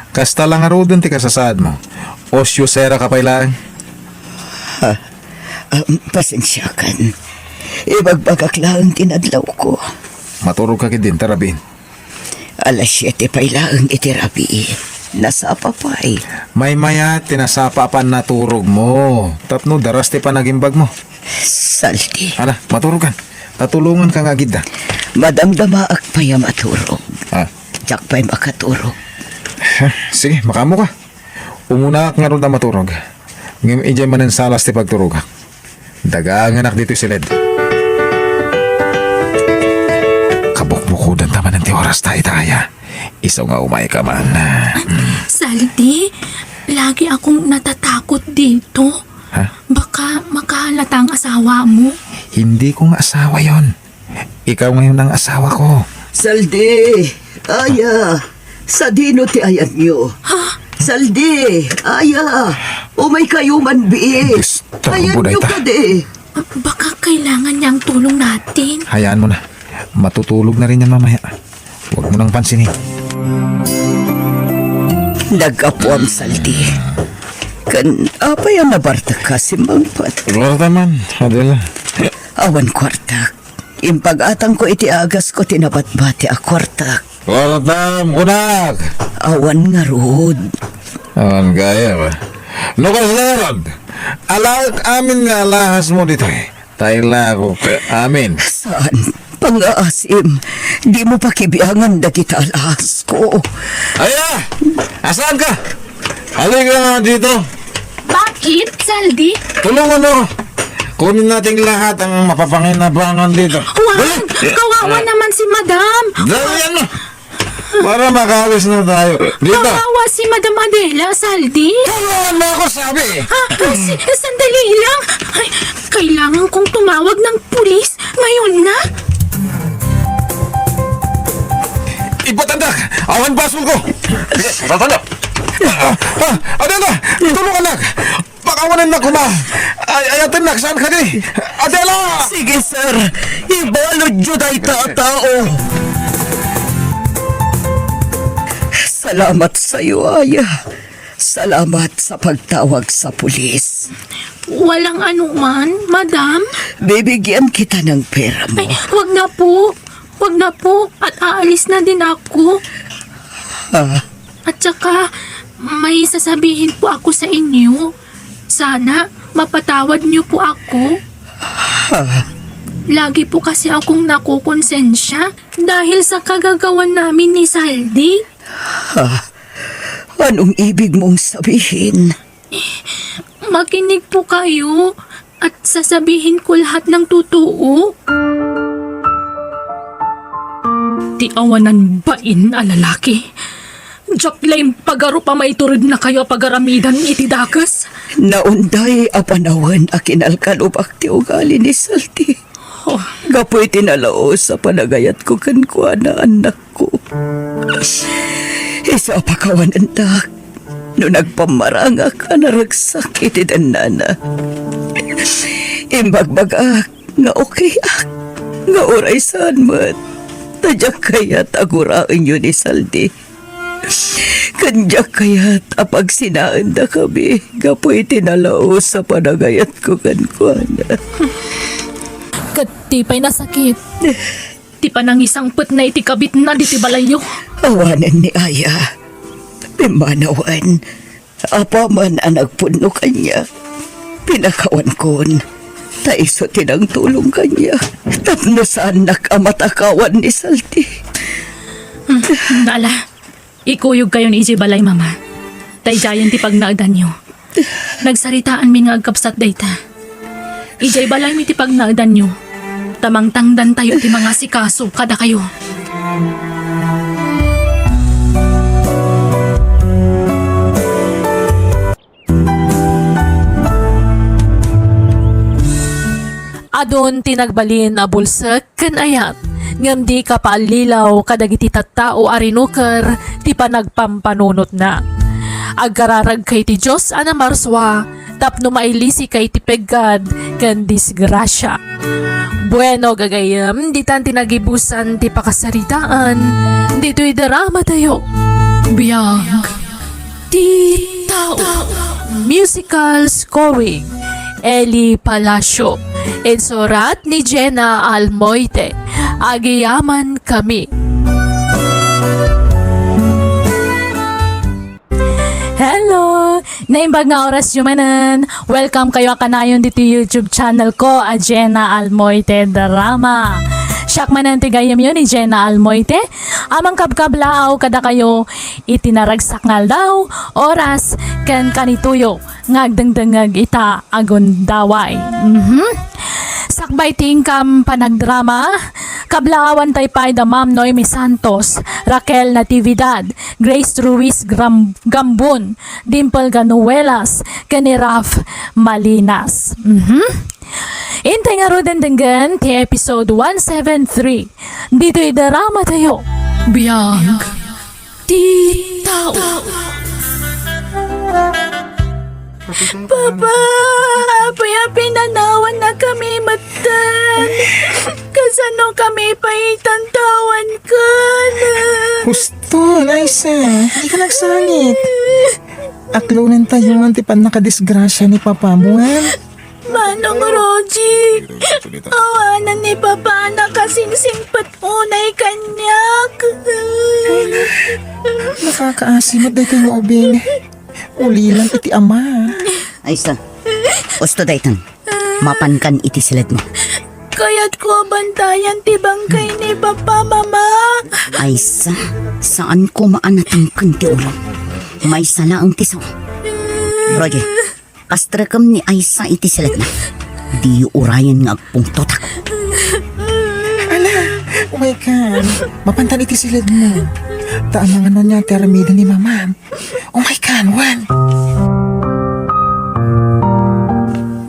Kasta la ngaruden ti kasasaad mo. Osiosera ka pay laeng. Ha? Ah, pasensiakan. Ibagbagak laeng ti nadlawko. Maturog ka ketdin, ta rabiin. Alas siete pay laeng iti rabii. Nasapa pay. Maymayat ti nasapa a pannaturog mo. Tapno daras ti panagimbag mo. Saldi. Ala, maturog ka. Ta tulongan ka nga agidda. Madamdamaak pay a maturog. Ah. Diak pay makaturog. Sige, makaammo ka. Umunaak ngarud a maturog. Ngem idiay manen salas ti pagturogak. Daganganak ditoy siled. Kabukbukodan ta manen ti oras ta ita, Aya. Isu nga umay ka man. Saldi, lagi akong natatakot dito. Ha? Baka makahalata ang asawa mo. Hindi ko nga asawa yon. Ikaw ngayon ang asawa ko. Saldi, Aya, sadino ti ayanyo? Ha? Saldi, Aya, umay kayo man, bii. Disturbo. Ayanyo dayta. Kadi. Baka kailangan niya ang tulong natin. Hayaan mo na. Matutulog na rin yan mamaya. Huwag mo nang pansinin. Nagapuam, Saldi. Kan, apay a nabartek ka, simmangpet? Kwarta man, Adela. Awan kwartak. Impag-atangko iti agasko ti nabatbati a kwartak. Kwartam, kunak! Awan ngarud. Awan gayam. No kasla ngarud, alaek amin nga alahas mo ditoy. Taylako ka amin. Saan? Pangaasim, di mo pakibiangan dagita alahasko. Aya! Asaan ka? Halika nga dito. Bakit, Saldi? Tulungan mo. Kunin natin lahat ang mapapanginabangan dito. Juan, dali. Kawawa naman si Madam. Dali, ano? Para makaalis na tayo. Dito. Kawawa si Madam Adela, Saldi. Tulungan mo ako, sabi. Ha? Ah, si-, sandali lang. Ay, kailangan kong tumawag ng pulis ngayon na. Ipatandak! Awan basol ko! Sige, ipatandak! Ah, ah, Adela! Tulungan nak! Pakawanan na kuma! Ay, ayaten nak, saan ka di? Adela! Sige, sir. Ibalod yu dayta a tao. Salamat sayo, Aya. Salamat sa pagtawag sa pulis. Walang anuman, madam. Bibigyan kita ng pera mo. Ay, wag na po. Wag na po. At aalis na din ako. Ah. At saka, may sasabihin po ako sa inyo. Sana, mapatawad niyo po ako. Ah. Lagi po kasi akong nakukonsensya dahil sa kagagawan namin ni Saldi. Ah. Anong ibig mong sabihin? Makinig po kayo at sasabihin ko lahat ng totoo. Ti awanan bain a lalaki. Diak la impagarup a maituredna kayo a pagaramidan iti dakes. Naunday a panawen a kinalkalubak ti ugali ni Saldi. Oh. Gapu iti nalaus a panagayatko kenkuana, annakko. Isu a pakawanendak no nagpammarangak a naragsak iti dennana. Imbagbagak nga okayak, nga uray saan met. Ta diak kayat a guraenyo ni Saldi. Ken diak kayat a pagsinaendakami gapu iti nalaus a panagayatko kenkuana. Ket ti pay nasakit, ti panangisangpetna iti kabitna ditoy balayyo. Awanen ni Aya. Pimmanawen, apaman a nagpudno kaniak, pinakawankon, ta isu ti nangtulong kaniak tapno saannak a matakawan ni Saldi. Hmm, ala, ikuyogkayon idiay balay, Mama. Ta idiayen ti pagnaedanyo. Nagsaritaanmi nga agkabsat dayta. Idiay balaymi ti pagnaedanyo, ta mangtangdantayo ti mangasikaso kadakayo. Adun ti nagbalin a bulsek ken ayat, ngem di kapaallilaw kadagiti tattao a rinuker ti panagpampanunotna. Agkararagka iti Dios a namarsua tapno mailisika iti peggad ken disgrasia. Bueno, gagayyem, ditan ti nagibusan ti pakasaritaan ditoy dramatayo. Biag ti tao. Musical scoring, Eli Palacio. Insurat ni Jenna Almoite. Agyamankami. Hello! Naimbag nga orasyo manen. Welcome kayo a kanayon ditoy YouTube channel ko a Jenna Almoite Drama. Siak manen ti gayyemyo ni Jenna Almoite a mangkabkablaaw kadakayo iti naragsak nga aldaw, oras, ken kanitoyo nga agdengdengngeg ita a gundaway. Mhm. Sakbay ti inkam panagdrama, kablaawantay pay da Ma'am Noemi Santos, Raquel Natividad, Grace Ruiz Gram-, Gambon, Dimple Ganuelas, ken ni Ralph Malinas. Mhm. Intay ngaruden denggen ti episode one seven three. Ditoy dramatayo. Biag ti tao. Papa, apay a pinanawannakami metten? Kasano kami pay tantawankan? Husto, Aisa, dika agsangit. Aklonentayo ti pannakadisgrasia ni Papa mo, ha? Manong Roji, awanen ni Papa a nakasingsingpet unay kaniak. Nakakaasi met daytoy nga ubing. Ulilan iti ama. Aisa, husto daytan. Mapankan iti siledmo. Kayatko a bantayan ti bangkay ni Papa, Mama. Aisa, saan koma a natengken ti ulo. Maysa laeng ti sao. Roji, pastrekem ni Aisa iti siledna. Diyo urayen nga agpungtotak. Ala, umaykan. Mapantan iti siledmo. Ta amangan no ania ti aramiden ni Mamam. Umaykan, wen.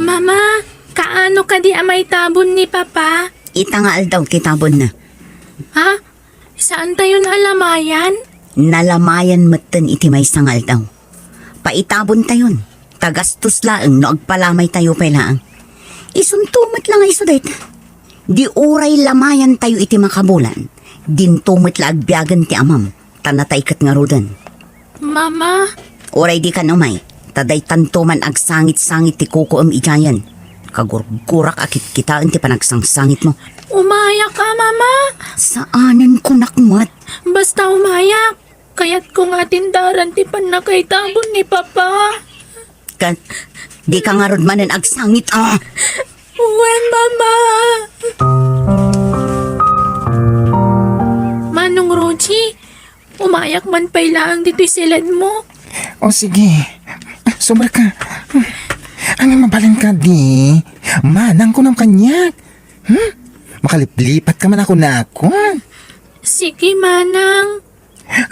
Mama, kaano kadi a maitabon ni Papa? Ita nga aldaw ti tabonna. Ha? Saantayon a lamayan? Nalamayan metten iti maysa nga aldaw. Paitabontayon. Ta gastos laeng no agpalamaytayo pay laeng. Isunto met la nga isu dayta. Di uray lamayantayo iti makabulan, dinto met la agbiagen ti amam, ta natay ket ngaruden. Mama. Uray dikan umay, ta daytanto man agsangit-sangit ti kukuem idiayen. Kagurgurak a kitkitaen ti panagsangsangitmo. Umayak a, Mama. Saanen kunak met. Basta umayak. Kayatko nga atindaran ti pannakaitabon ni Papa. Ket, dika ngarud manen agsangit a. Wen, Mama. Manong Roji, umayak man pay laeng ditoy siledmo. O, sige. Sumrek ka. Ano, mabalin kadi? Manang kunam kaniak. Hmm? Makaliplipatkan man a kunakon. Sige, Manang.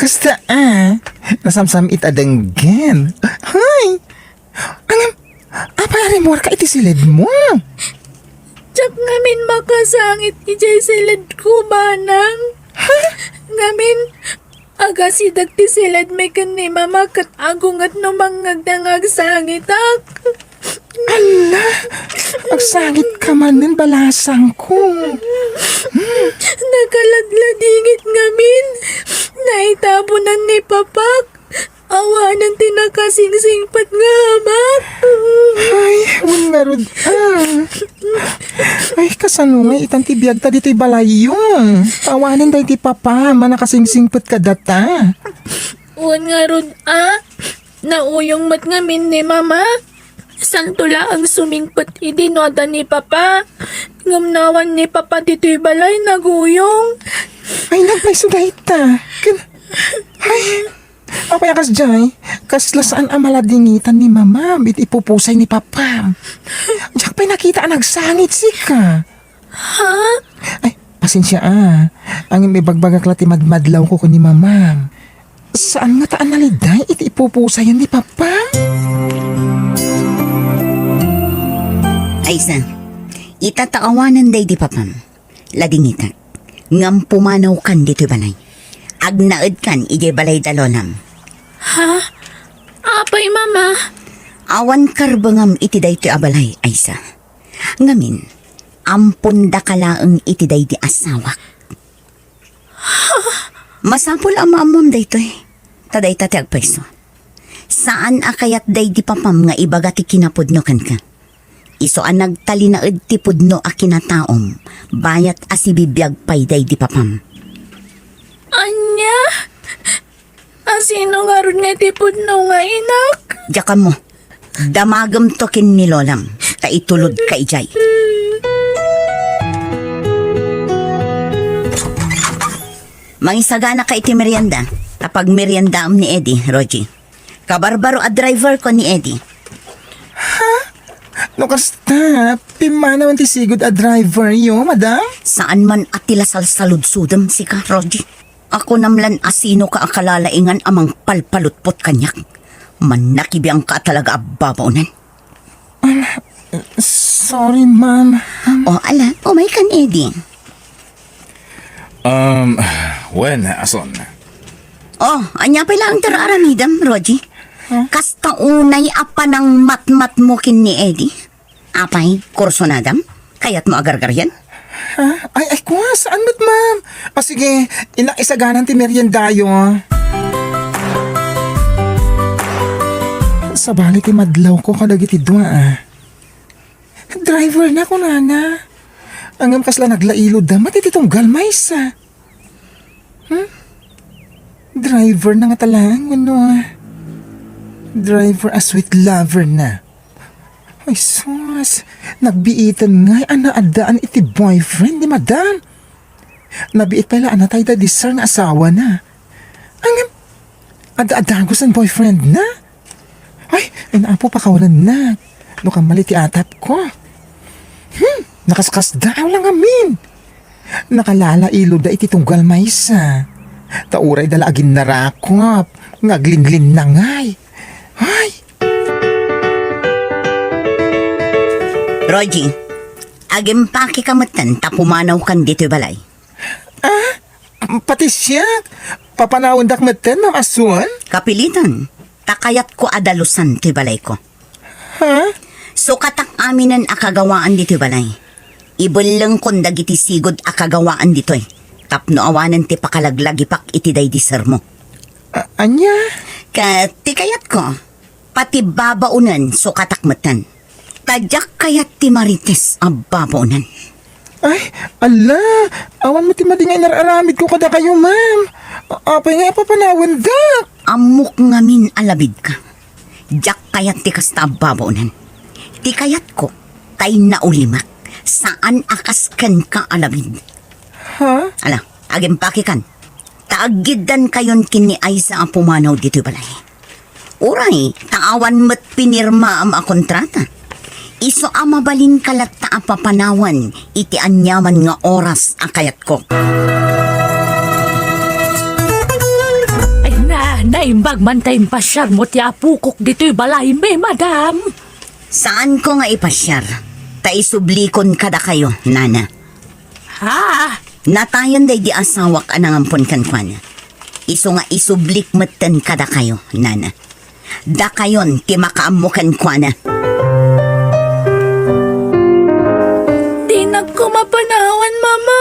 Kasta, a. Nasamsam-it a denggen. Hay! Ngem, apay a rimmuarka iti siledmo? Diak ngamin makasangit idiay siledko, Manang. Ha? Ngamin, agasidak ti siledmi ken ni Mama ket agunget no mangngegda nga agsangitak. Ala! Agsangitka manen, balasangko. Nakaladladingit ngamin. Naitabunan ni Papak. Awanen ti nakasingsingpet nga amak. Ay, wen ngarud, a. Ay, kasano nga itan ti biagta ditoy balayyo? Awanen daydi Papam a nakasingsingpet kadata. Wen ngarud, a. Nauyong met ngamin ni Mama. Santo laeng sumingpet idi no adda ni Papa. Ngem no awan ni Papa ditoy balay, naguyong. Ay, nagpayso dayta. Ken, ay, apay a kasdiay? Kasla saan a maladingitan ni Mamam iti ipupusay ni Papam. Diak pay nakita a nagsangit sika. Ha? Ay, pasensia a. Ngem ibagbagak la ti madmadlawko ken ni Mamam. Saan ngata a naliday iti ipupusayan ni Papa? Aysa, ita ta awanen daydi Papam, ladingitak. Ngem pumanawkan ditoy balay. Agnaedkan idiay balay da Lolam. Ha? Apay, Mama? Awan karbengam iti daytoy a balay, Aysa. Ngamin, ampondaka laeng iti daydi asawak. Masapul a maammoam daytoy, ta dayta ti agpayso. Saan a kayat daydi Papam nga ibaga ti kinapudno kenka. Isu a nagtalinaed ti pudno a kinataom, bayat a sibibiag pay daydi Papam. Ania? A sino ngarud nga ti pudno nga inak? Diak ammo. Damagemto ken ni Lolam, ta itulodka idiay. Mangisaganaka iti merienda, ta pagmeriendaam ni Eddie, Rogie. Kabarbaro a driver ko ni Eddie. Ha? No kasta, pimmanawen ti sigud a driver yo, madam? Saan man a ti la salsaludsodem, sika, Rogie. Akunam lan a sinoka a kalalaingan a mangpalpalutpot kaniak. Mannakibiangka a talaga a babaonen. Um, sorry, ma'am. O, ala, umaykan, Eddie. Um, wen, ason? O, ania pay laeng ti ar-aramidem, Rogie? Huh? Kasta unay a panangmatmatmo ken ni Eddie? Apay, kursunadam? Kayatmo a gargarian? Ha? Ay, ay, kua, saan met, ma'am? O, sige, innak isaganan ti meriendayo. Sabali ti madlawko kadagiti dua, a. Driver na, kunana. Ngem kasla naglailodda met iti tunggal maysa. Hmm? Driver na ngata laeng wenno, a, driver a sweet lover na? Ay, sus, nagbiiten ngay a naaddaan iti boyfriend ni madam. Nabiit pay la a natay daydi sir nga asawana. Ngem, adda a dagus a boyfriend na? Ay, ay, Apo, pakawanennak no kammali ti atapko. Hmm, nakaskasdaaw la ngamin. Nakalalailodda iti tunggal maysa. Ta urayda la aginnarakop nga aglinglinnangay. Ay! Rogie, agimpakeka metten ta pumanawkan ditoy balay. Ah? Pati siak? Papanawendak metten, Ma'am Asun? Kapilitan. Ta kayatko a dalusan toy balayko. Ha? Sukatak aminen a kagawaan ditoy balay. Ibellengkon dagiti sigud a kagawaan ditoy tapno awanen ti pakalaglagipak iti daydi sermo. A-, ania? Ket ti kayatko, pati babaonen sukatak metten. Ta diak kayat ti marites a babaonen. Ay, ala, awan met ti madi nga inar-aramidko kadakayo, ma'am. A-, apay nga ipapanawendak? Ammok ngamin a labidka. Diak kayat ti kasta a babaonen. Ti kayatko, tay naulimek, saan a kas kenka a labid. Ha? Ala, agimpakekan. Ta aggiddankayon ken ni Aiza a pumanaw ditoy balay. Uray, ta awan met pinirmaam a kontrata. Isu a mabalinka latta a papanawan iti aniaman nga oras a kayatko. Ay na, naimbag man ta impasiarmo ti apokok ditoy balaymi, madam. Saanko nga ipasiar, ta isublikon kadakayo, nana. Ha? Natayon daydi asawak a nangampon kenkuana. Isu nga isublik metten kadakayo, nana. Dakayon ti makaammo kenkuana. Dinak koma panawan, Mama.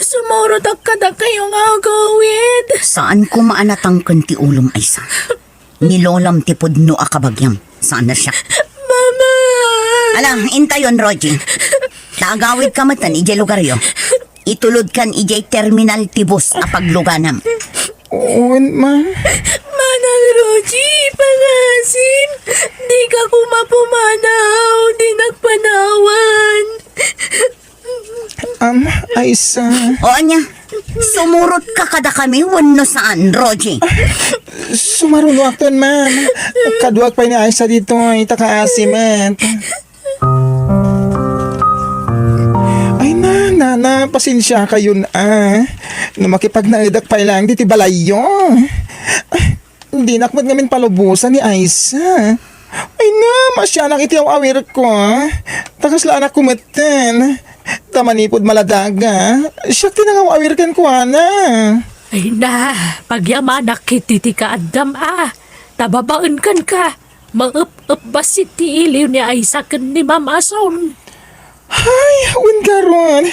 Sumurotak kadakayo nga agawid. Saan koma a natangken ti ulom, Aysa. Ni lolam ti pudno a kabagiam. Saan a siak. Mama! Ala, intayon, Rogie. Ta agawidka metten idiay lugaryo. Itulodkan idiay terminal ti bus a pagluganam. Wen, ma. Manang Rogie, pangaasim. Dika koma pumanaw. Dinak panawan. Am, Aysa. O ania, sumurotka kadakami wenno saan, Rogie? Sumarunoakton, ma'am. Kaduak pay ni Aysa ditoy, ta kaasim met. Ay na, nana, pasensiakayon, a. No makipagnaedak pay laeng ditoy balayyo. Dinak met ngamin palubosan ni Aysa. Ay na, maasianak iti aw-awirko, a. Ta kasla anakko metten. Ta manipud maladaga, siak ti nangaw-awir kenkuana. Ay na, pagyamanak iti ti kaaddam, a. Ta babaen kenka, maep-ep bassit ti iliw ni Aysa ken ni Ma'am Ason. Ay, wen garud.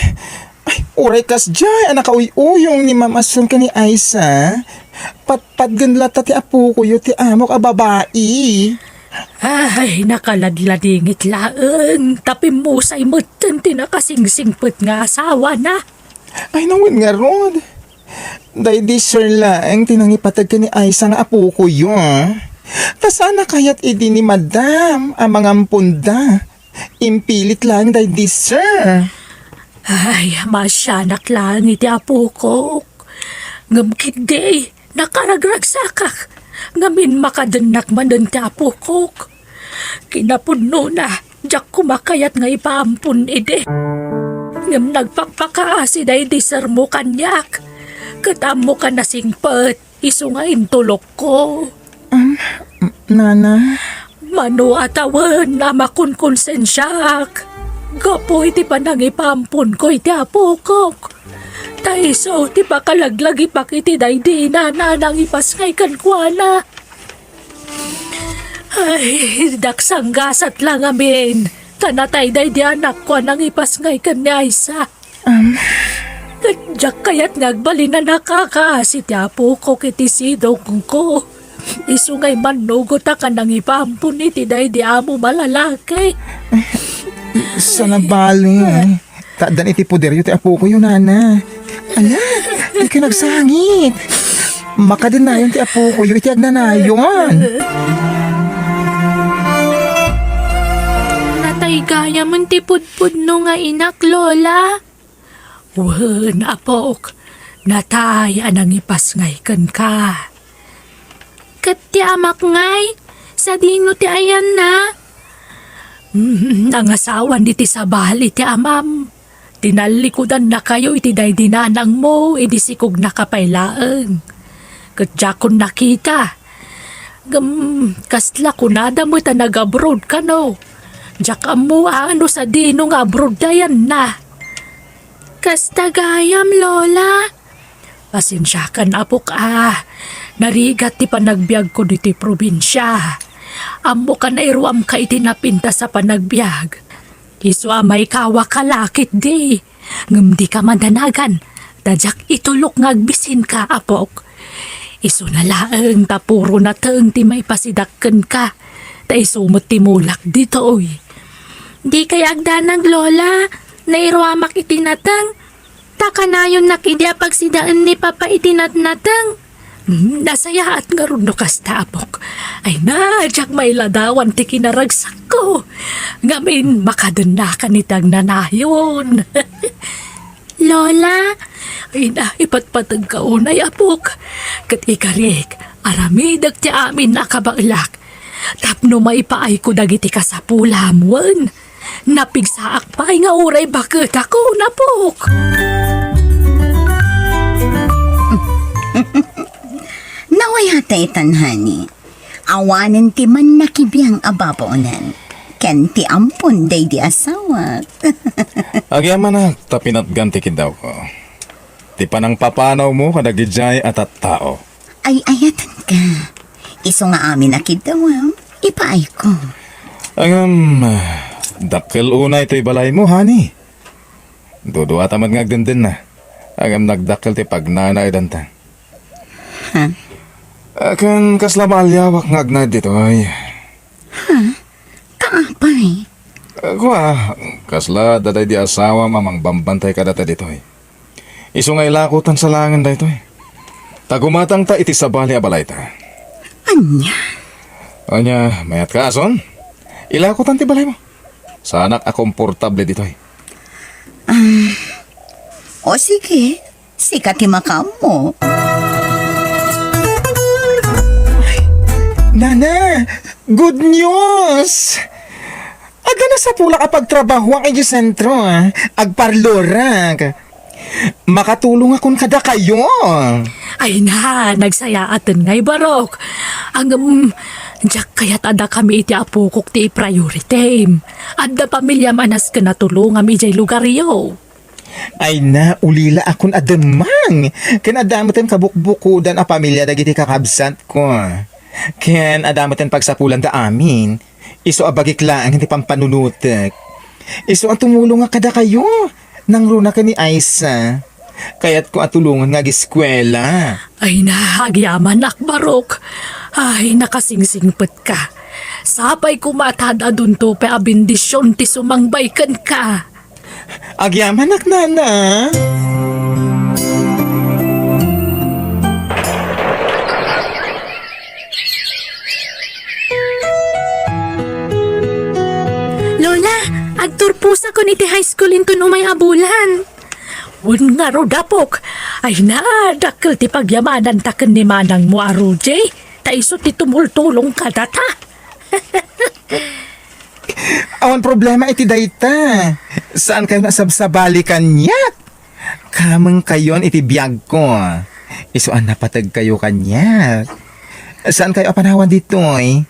Ay, uray kasdiay a nakauy-uyong ni Ma'am Ason ken ni Aysa, patpatgen latta ti apokoyo ti amok a babai. Ay, nakaladladingit laeng, ta pimmusay metten ti nakasingsingpet nga asawana. Ay, no wen ngarud. Daydi sir laeng ti nangipateg ken ni Aysa nga apokoyo, a. Ta saan a kayat idi ni Madam a mangamponda. Impilit laeng daydi, sir. Ay, maasianak laeng iti apokok. Ngem ketdi, nakaragragsakak. Ngamin makadennak manen ti apokok. Kinapudnona, diak koma kayat nga ipaampon idi. Ngem nagpakpakaasi daydi sermo kaniak. Ket ammok a nasingpet. Isu nga intulokko. Um, m-, nana? Mano a tawen a makonkonsensiaak gapu iti panangipaamponko iti apokok. Ta isu ti pakalaglagipak iti daydi nana a nangipasngay kenkuana. Ay, diak sanggasat la ngamin, ta natay daydi anakko a nangipasngay ken ni Aysa. Am. Ket diak kayat nga agbalin a nakakaasi ti apokok iti sidongko. Isu nga immannugotak a nangipaampon iti daydi amom a lalaki. Saan a bale. Ta addan iti poderyo ti apokoyo, nana. Ala, dika nagsangit. Makadennayon ti apokoyo iti agnanayon. Natay gayam ti pudpudno nga inak, Lola. Wen, apok, natay a nangipasngay kenka. Ket ti amak ngay, sadino ti ayanna? Mm, nangasawan iti sabali ti amam. Tinallikudannakayo iti daydi nanangmo idi sikognaka pay laeng. Ket diakon nakita. Ngem, kasla kunada met a nag-abroad kano? Diak ammo a no sadino nga abroad ti ayanna. Kasta gayam, Lola. Pasensiakan, apok, a. Narigat ti panagbiagko ditoy probinsia. Ammok a nairuamka iti napintas a panagbiag. Isu a maikawaka la ketdi. Ngem dika madanagan, ta diak itulok nga agbisinka, apok. Isuna laeng ta puro nateng ti maipasidak kenka, ta isu met ti mulak ditoy. Dikay agdanag, Lola. Nairuamak iti nateng. Ta kanayonnak idi a pagsidaen ni Papa iti natnateng. Hmm, nasayaat ngarud no kasta, apok. Ay na, diak mailadawan ti kinaragsakko. Ngamin, makadennakan iti agnanayon. Lola? Ay na, ipatpategka unay, apok. Ket ikarik, aramidek ti amin a kabaelak. Tapno maipaayko dagiti kasapulam, wen. Napigsaak pay nga uray baket ako, Apok. Nawayatay tan, honey. Awanen ti mannakibiang a babaonan ken ti ampon daydi asawak. Agyamanak ta pinatgan ti kiddawko. Ti panangpapanawmo kadagijay a tattao. Ay-ayatenka. Isu nga amin a kiddawam, ipaayko. Ngem, dakkel unay toy balaymo, honey. Duduata met nga agdendenna. Ngem nagdakkel ti pagnanaedanta. Ha? Ken kasla maaliawak nga agnaed ditoy. Ha? Kaapay? Kua, kasla adda daydi asawam a mangbambantay kadata ditoy. Isu nga ilakotan sa laengen daytoy. Ta gumatangta iti sabali a balayta. Ania? Ania, mayatka, ason? Ilakotan ti balaymo. Saanak a komportable ditoy. Ah, o sige, sika ti makaammo. Nana, good news! Adda nasapulak a pagtrabahoak idiay sentro, ah. Agparlorak. Makatulongakon kadakayo. Ay na, nagsayaaten ngay, Barok. Ngem, diak kayat a dakami iti apokok ti ipriority. Adda pamiliam a nasken a tulongam idiay lugaryo. Ay na, ulilaakon a demmang. Ken adda metten kabukbukodan a pamilia dagiti kakabsatko. Ken adda metten pagsapulanda amin. Isu a bagik laeng ti pampanunotek. Isu a tumulongak kadakayo. Nangruna ken ni Aisa. Kayatko a tulongen nga ageskuela. Ay na, agyamanak, Barok. Ay, nakasingsingpetka. Sapay koma ta ad-adunto pay a bendision ti sumangbay kenka. Agyamanak, nana. Lola, agturposakon iti high school inton umay a bulan. Wen ngarud, Apok. Ay na, dakkel ti pagyamananta ken ni manangmo a Roger. Ta isu ti tumultulong kadata. Awan problema iti dayta. Saankayo a sabsabali kaniak. Kamengkayon iti biagko. Isu a napategkayo kaniak. Saankayo a panawan ditoy.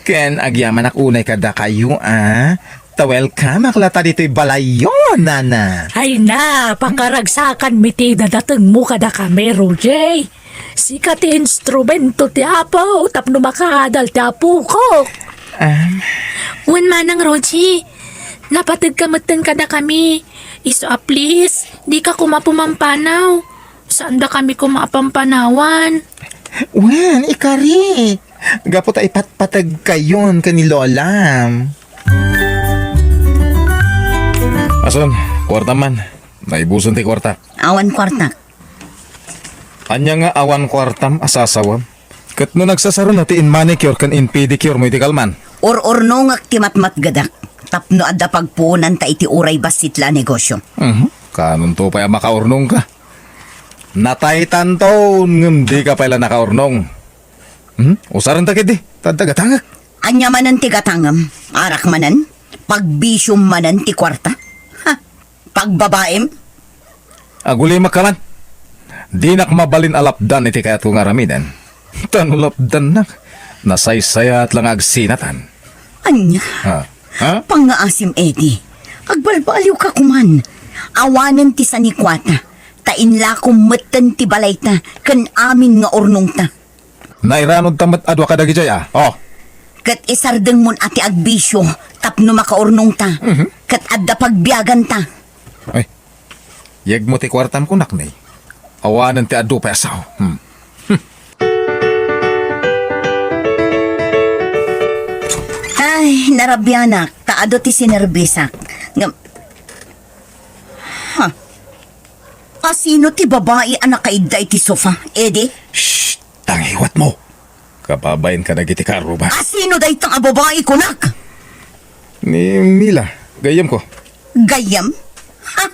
Ken agyamanak unay kadakayo, a. Ta welcome-ak latta ditoy balayyo, nana. Ay na, pakaragsakan mi ti idadatengmo kadakami, Roger. Sika ti instrumento ti Apo tapno makaadal ti apokok. Am. Wen manang, Roger, napategka metten kadakami. Isu a please, dika koma pumampanaw. Saandakami koma a pampanawan. Wen, ikarik. Gapu ta ipatpategkayon ken ni Lola. Ason, kuartam man. Naibusen ti kuartak. Awan kuartak. Ania nga awan kuartam a sasawem? Ket no nagsasareno ti in-manicure ken in-pedicure mo iti kalman? Ur-urnongek ti matmatgedak tapno adda pagpuonanta iti uray bassit la a negosio. Mhm. Kanonto pay a makaurnongka? Nataytanton ngem dika pay la nakaurnong. Mhm. Usarenta ketdi, ta adda gatangek. Ania manen ti gatangem? Arak manen? Pagbisiom manen ti kuarta? Ha? Pagbabaim? Agulimakka man. Dinak mabalin a lapdan iti kayatko nga aramiden. Ta no lapdannak, nasaysayat la nga agsinatan. Ania? Ha? Ha? Pangngaasim, Eddie. Agbalbaliwka koman. Awanen ti sanikuata. Ta inlakom metten ti balayta ken amin nga urnongta. Nairanudta met a dua kadagijay a. Oh. Ket isardengmon a ti agbisio tapno makaurnongta. Mhm. Ket adda pagbiaganta. Ay. Yegmo ti kuartam kunak, ne. Awanen ti adu pay a sao. Hmm. Hmm. Ay, narabianak, ta adu ti sinerbisak. Ngem, ha? Asino ti babai a nakaidda iti sofa, Eddie? Shh! Tangiwatmo! Kababain kadagiti karrubak. Asino dayta a babai, kunak? Ni Mila, gayyemko. Gayyem? Ha?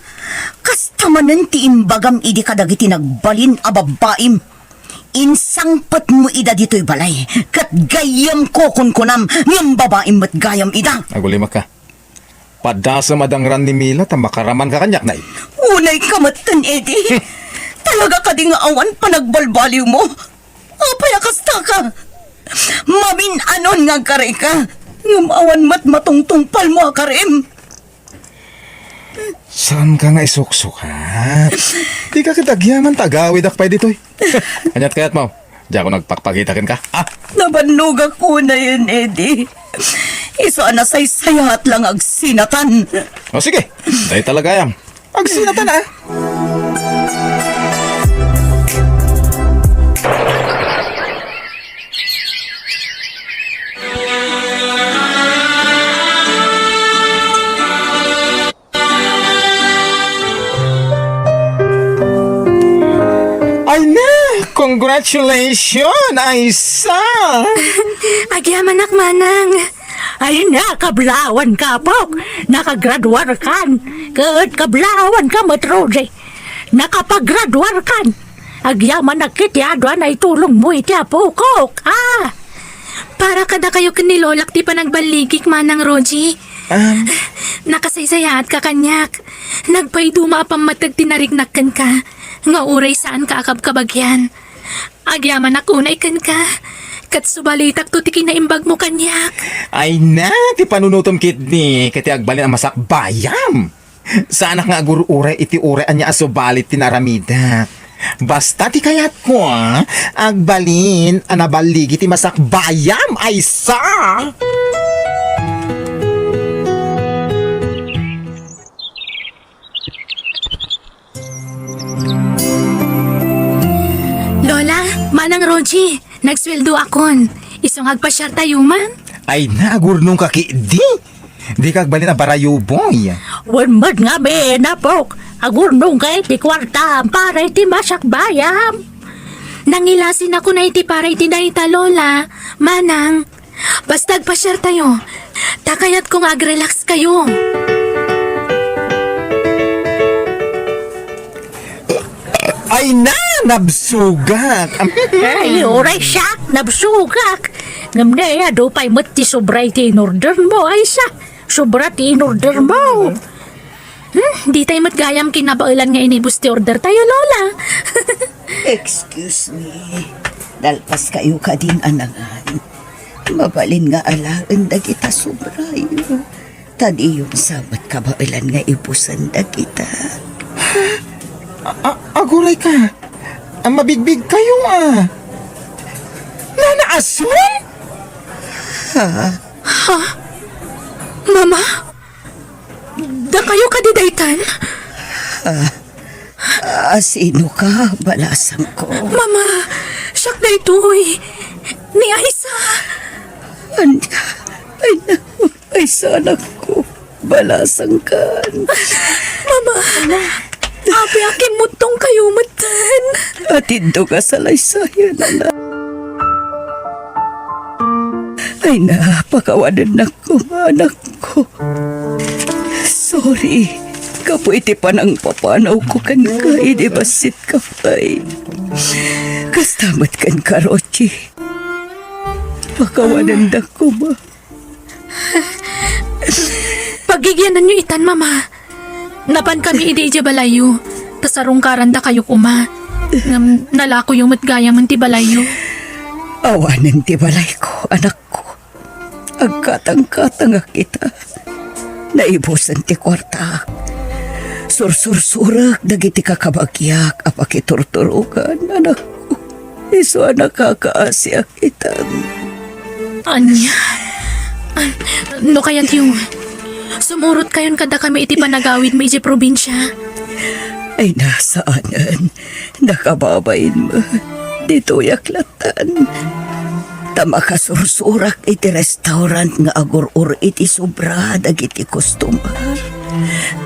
Kasta manen ti imbagam idi kadagiti nagbalin a babbaim. Insangpetmo ida ditoy balay, ket gayyemko kunkunam, ngem babaim met gayam ida. Agulimakka. Padasem a dangran ni Mila ta makaramanka kaniak, nay. Unay ka met ken Eddie. Talaga kadi nga awan panagbalbaliwmo? Apay a kastaka? Mamin-anon nga agkarika, ngem awan met matungtungpalmo a karim. Saanka nga isuksukat? Dika ket agyaman ta agawidak pay ditoy. Aniat kayatmo? Diak nagpakpakita kenka. Ah! Nabannogak unayen, Eddie. Isu a nasaysayaat lang agsinatan. O sige, dayta la gayam. Agsinatan, ah. Ay na, congratulations, Aisa! Agyamanak, Manang. Ay na, kablawan ka, Apok. Nakagraduar kan. Ket kablawan ka met, Rosie. Nakapagraduar kan. Agyamanak iti adu a naitulongmo iti apokok. Ah! Para kadakayo ken ni Lolak ti panagballigik, Manang Rosie. Um. Nakasaysayaatka kaniak. Nagpaiduma a pammateg ti nariknak kenka, nga uray saanka a kabkabagian. Agyamanak unay kenka, ket subalitakto ti kinaimbagmo kaniak. Ay na, ti panunotem ketdi, ket ti agbalin a masakbayam. Saanak nga agur-uray iti uray ania a subalit ti naaramidak. Basta ti kayatko, agbalin a naballigi ti masakbayam, Aisa! Lola, Manang Rosie, nagsueldoakon. Isu nga agpasiartayo man. Ay na, agurnongka ketdi. Dika agbalin a barayuboy. Wen met ngamin, Apok. Agurnongka iti kuartam para iti masakbayam. Nangilasinakon a iti para iti dayta, Lola, Manang. Basta agpasiartayo. Ta kayatko nga agrelax kayo. Ay na, nabsugak. Ay, uray siak, nabsugak. Ngem ne, adu pay met ti sobra iti inordermo, Aisa. Sobra ti inordermo. Hmm, ditay met gayam kinabaelan nga inibus ti ordertayo, Lola. Excuse me. Nalpaskayo kadin a nangan. Mabalin nga alaen dagita sobrayo. Ta diyo sa met kabaelan nga ibusen dagita. A-, a-, aguray ka. Ang mabigbig kayo, ah. Nana Asun? Ha? Ha? Mama? Dakayo kadi daytan? Ah, ah, sino ka, balasangko? Mama, siak daytoy. Ni Aisa. Ania? Ay, naku, Aisa, anakko. Balasangkan. Mama, apay a kimmuttong kayo metten? Atindo nga salaysayan, anak. Ay na, pakawanennak koma, anakko. Sorry, gapu iti panangpapanawko kenka idi bassit ka pay. Kasta met kenka, Rosie. Pakawanennak koma. Paggigiananyo itan, Mama. Napankami idi idiay balayyo, ta sarungkarandakayo koma. Ngem nalakoyo met gayamen ti balayyo. Awanen ti balayko, anakko. Agkatangkatangak ita. Naibusen ti kuartaak. Sursursurek dagiti kakabagiak a pakiturturokan, anakko. Isu a nakakaasiak itan. Ania? Ah, no kayatyo, sumurot kayon kadakami iti panagawidmi idiay probinsia. Ay, nasaanen. Nakababain met. Ditoyak latan. Ta makasursurak iti restaurant nga agur-or iti sobra dagiti customer.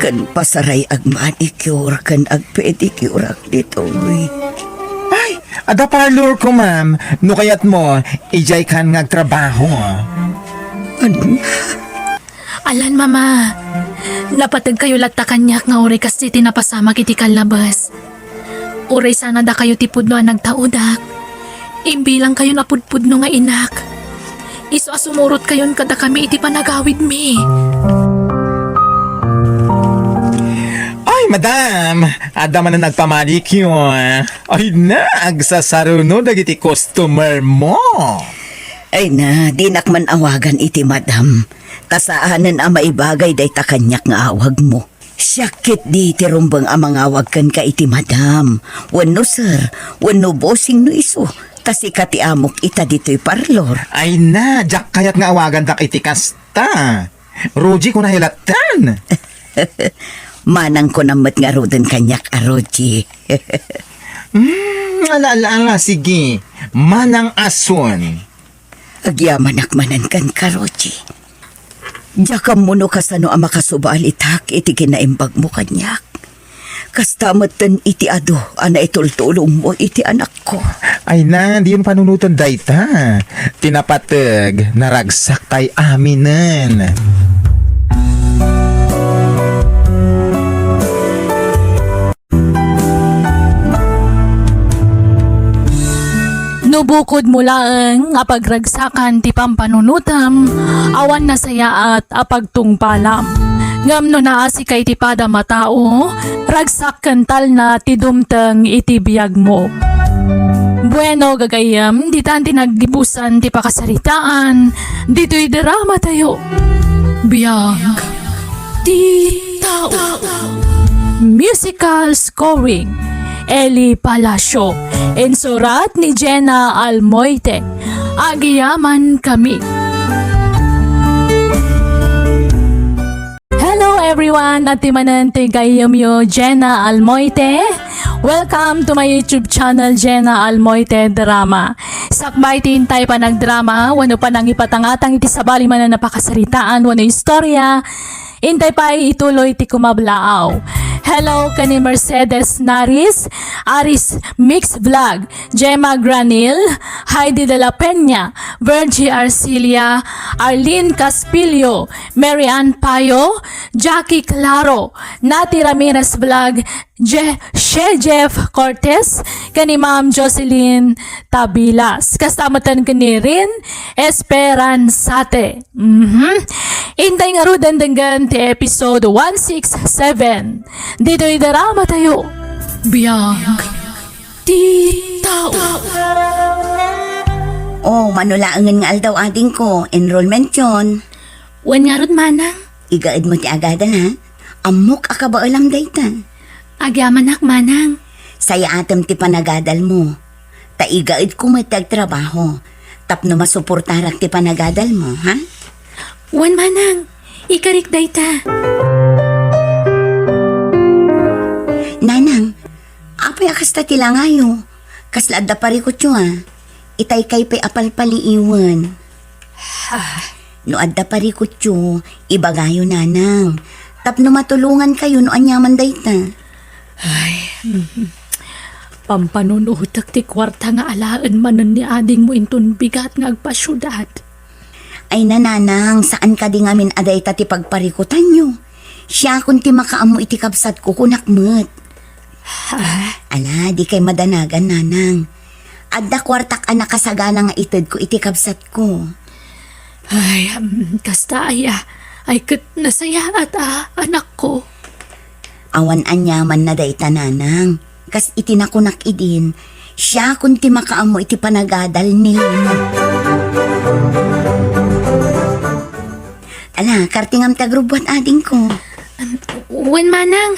Ken pasaray agmanicure ken agpedicure ditoy. Ay, adda parlor ko, ma'am. No kayatmo, idiay kan nga agtrabaho. Ania? Alan, Mama. Napateg kayo latta kaniak nga uray kastoy ti napasamak iti kallabes. Uray sana dakayo ti pudno a nagtaudak, imbilang kayon a pudpudno nga inak. Isu a sumurot kayon kadakami iti panagawidmi. Madam, adda manen agpamanicure. Ay na, agsasaruno dagiti customer mo. Ay na, dinak man awagan iti madam. Ta saanen a maibagay dayta kaniak nga awagmo. Siak ketdi ti rumbeng a mangawag kenka iti madam, wenno sir, wenno bossing no isu, ta sika ti amok ita ditoy parlor. Ay na, diak kayat nga awagandak iti kasta. Roji, kunam latta. Manang kunam met ngaruden kaniak a Roji. Hmm, ala, ala, ala, sige. Manang ason. Agyamanak manen kenka, Roji. Diak ammo no kasano a makasubalitak iti kinaimbagmo kaniak. Kasta metten iti adu a naitultulongmo iti anakko. Ay na, diyon panunoten dayta. Ti napateg, naragsaktay aminen. No bukodmo laeng nga pagragsakan ti pampanunotem, awan nasayaat a pagtungpalam. Ngem no naasika iti padam a tao, ragsak ken talna ti dumteng iti biagmo. Bueno, gagayyem, ditan ti naggibusan ti pakasaritaan ditoy dramatayo. Biag ti tao. Musical scoring, Eli Palacio. Insurat ni Jenna Almoite. Agyamankami. Hello everyone! Ati manen ti gayyemyo, Jenna Almoite. Welcome to my YouTube channel, Jenna Almoite Drama. Sakbay ti intay panagdrama, wenno panangipatangatang iti sabali manen a pakasaritaan wenno istorya, intay pay ituloy ti kumablaaw. Hello ken ni Mercedes Naris, Aris Mix Vlog, Gemma Granil, Heidi de la Peña, Virgie Arcilia, Arlene Caspilio, Mary Ann Payo, Jackie Claro, Nati Ramirez Vlog, Je-, She Jeff Cortez, ken ni Ma'am Jocelyn Tabilas. Kasta metten ken ni Rin Esperanzate. Mhm. Intay ngaruden denggen ti episode one six seven. Ditoy dramatayo. Biag ti tao. Oh, mano laengen nga aldaw, adingko, enrollment yon. Wen ngarud, manang. Igaedmo ti agadal, ha? Ammok a kabaelam dayta. Agyamanak, manang. Sayaatem ti panagadalmo. Ta igaedko met ti agtrabaho tapno masuportarak ti panagadalmo, ha? Wen, manang. Ikarik dayta. Nanang, apay a kasta ti langayo? Kasla adda parikutyo, a? Itay kay pay a palpaliiwen. Ah. No adda parikutyo, ibagayo, nanang. Tapno matulongankayo no aniaman dayta. Ay, mm. Pampanunotek ti kuarta nga alaen manen ni adingmo inton bigat nga agpasiudad. Ay, nanang, saan kadi ngamin a dayta ti pagparikutanyo? Siakon ti makaammo iti kabsatko, kunak met. Ah? Ala, dikay madanagan, nanang. Adda kuartak a nakasagana nga itedko iti kabsatko. Ay, mm, kasta aya. Ay, ket nasayaat a, anakko. Awan aniamanna dayta, nanang. Kas iti nakunak idin, siakon ti makaammo iti panagadal ni Lina. Ala, kartingam ti agrubbuat, adingko. Wen, manang.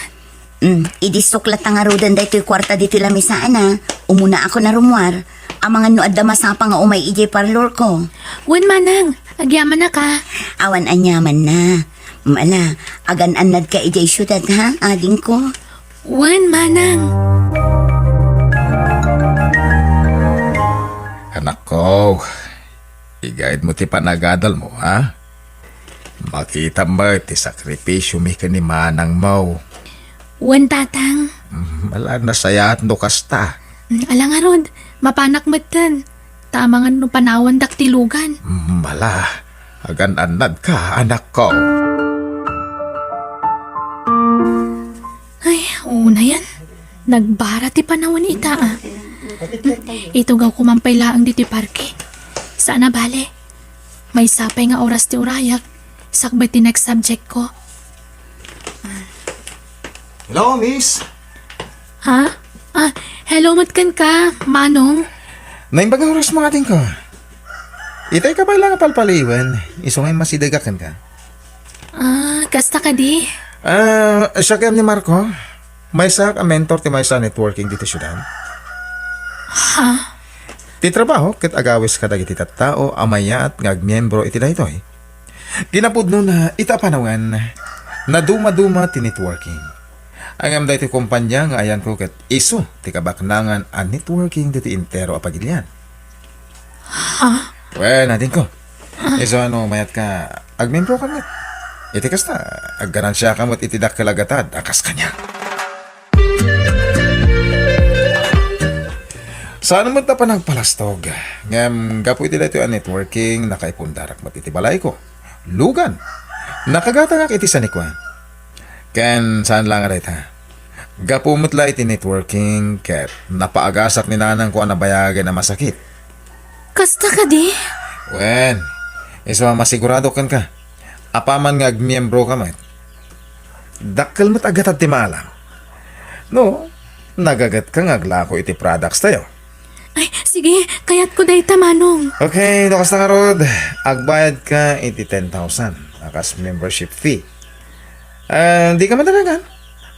Mm, idi suklat ta ngaruden daytoy kuarta ditoy lamisaan, a. Umunaakon a rummuar. Amangan no adda masapa nga umay idiay parlorko. Wen, manang, agyamanak, a. Awan aniamanna. Mm, ala, agan-annadka idiay siudad, ha, adingko? Wen, manang. Anakko, igaedmo ti panagadalmo, ha? Makitam met ti sakripisiomi ken ni manangmo. Wen, tatang. Mm, ala, nasayaat no kasta. Mm, ala ngarud, mapanak metten. Ta amangan no panawandak ti lugan. Mm, ala, agan-annadka, anakko. Ay, unayen. Nagbara ti panawen ita, a. Itugawko man pay laeng ditoy parke. Saan a bale. Maysa pay nga oras ti urayak, sakbay ti next subjectko. Hello, miss. Ha? Ah, hello met kenka, Manong. Naimbag nga oras mo, adingko. Itay ka pay la nga palpaliwen, isu nga immasidegak kenka. Ah, kasta kadi? Ah, siak ni Marco. Maysa a mentor ti maysa a networking ditoy siudad. Ha? Ti trabaho ket agawis kadagiti tattao a mayat nga agmiembro iti daytoy. Kinapudnona, ita a panawen, nadumaduma ti networking. Ngem daytoy kompania nga ayanko ket isu ti kabaknangan a networking ditoy entero a pagilian. Ha? Wen, adingko. Isu a no mayat ka, agmiembro ka met. Iti kasta, aggaransiaka met iti dakkel a gatad a kas kaniak. Saan met a panagpalastog. Ngem gapu iti daytoy a networking, nakaipundarak met iti balayko. Lugan. Nakagatangak iti sanikua. Ken saan la nga dayta. Gapu met la iti networking, ket napaagasak ni nanangko a nabayagen a masakit. Kasta kadi? Wen, isu a masigurado kenka. Apaman nga agmiembro ka met, dakkel met a gatad ti maalam. No, nagagetka nga aglako iti products tayo. Ay, sige, kayatko dayta, Manong. Okay, no kasta ngarud, agbayad ka iti ten thousand a kas membership fee. Ah, di ka madanagan.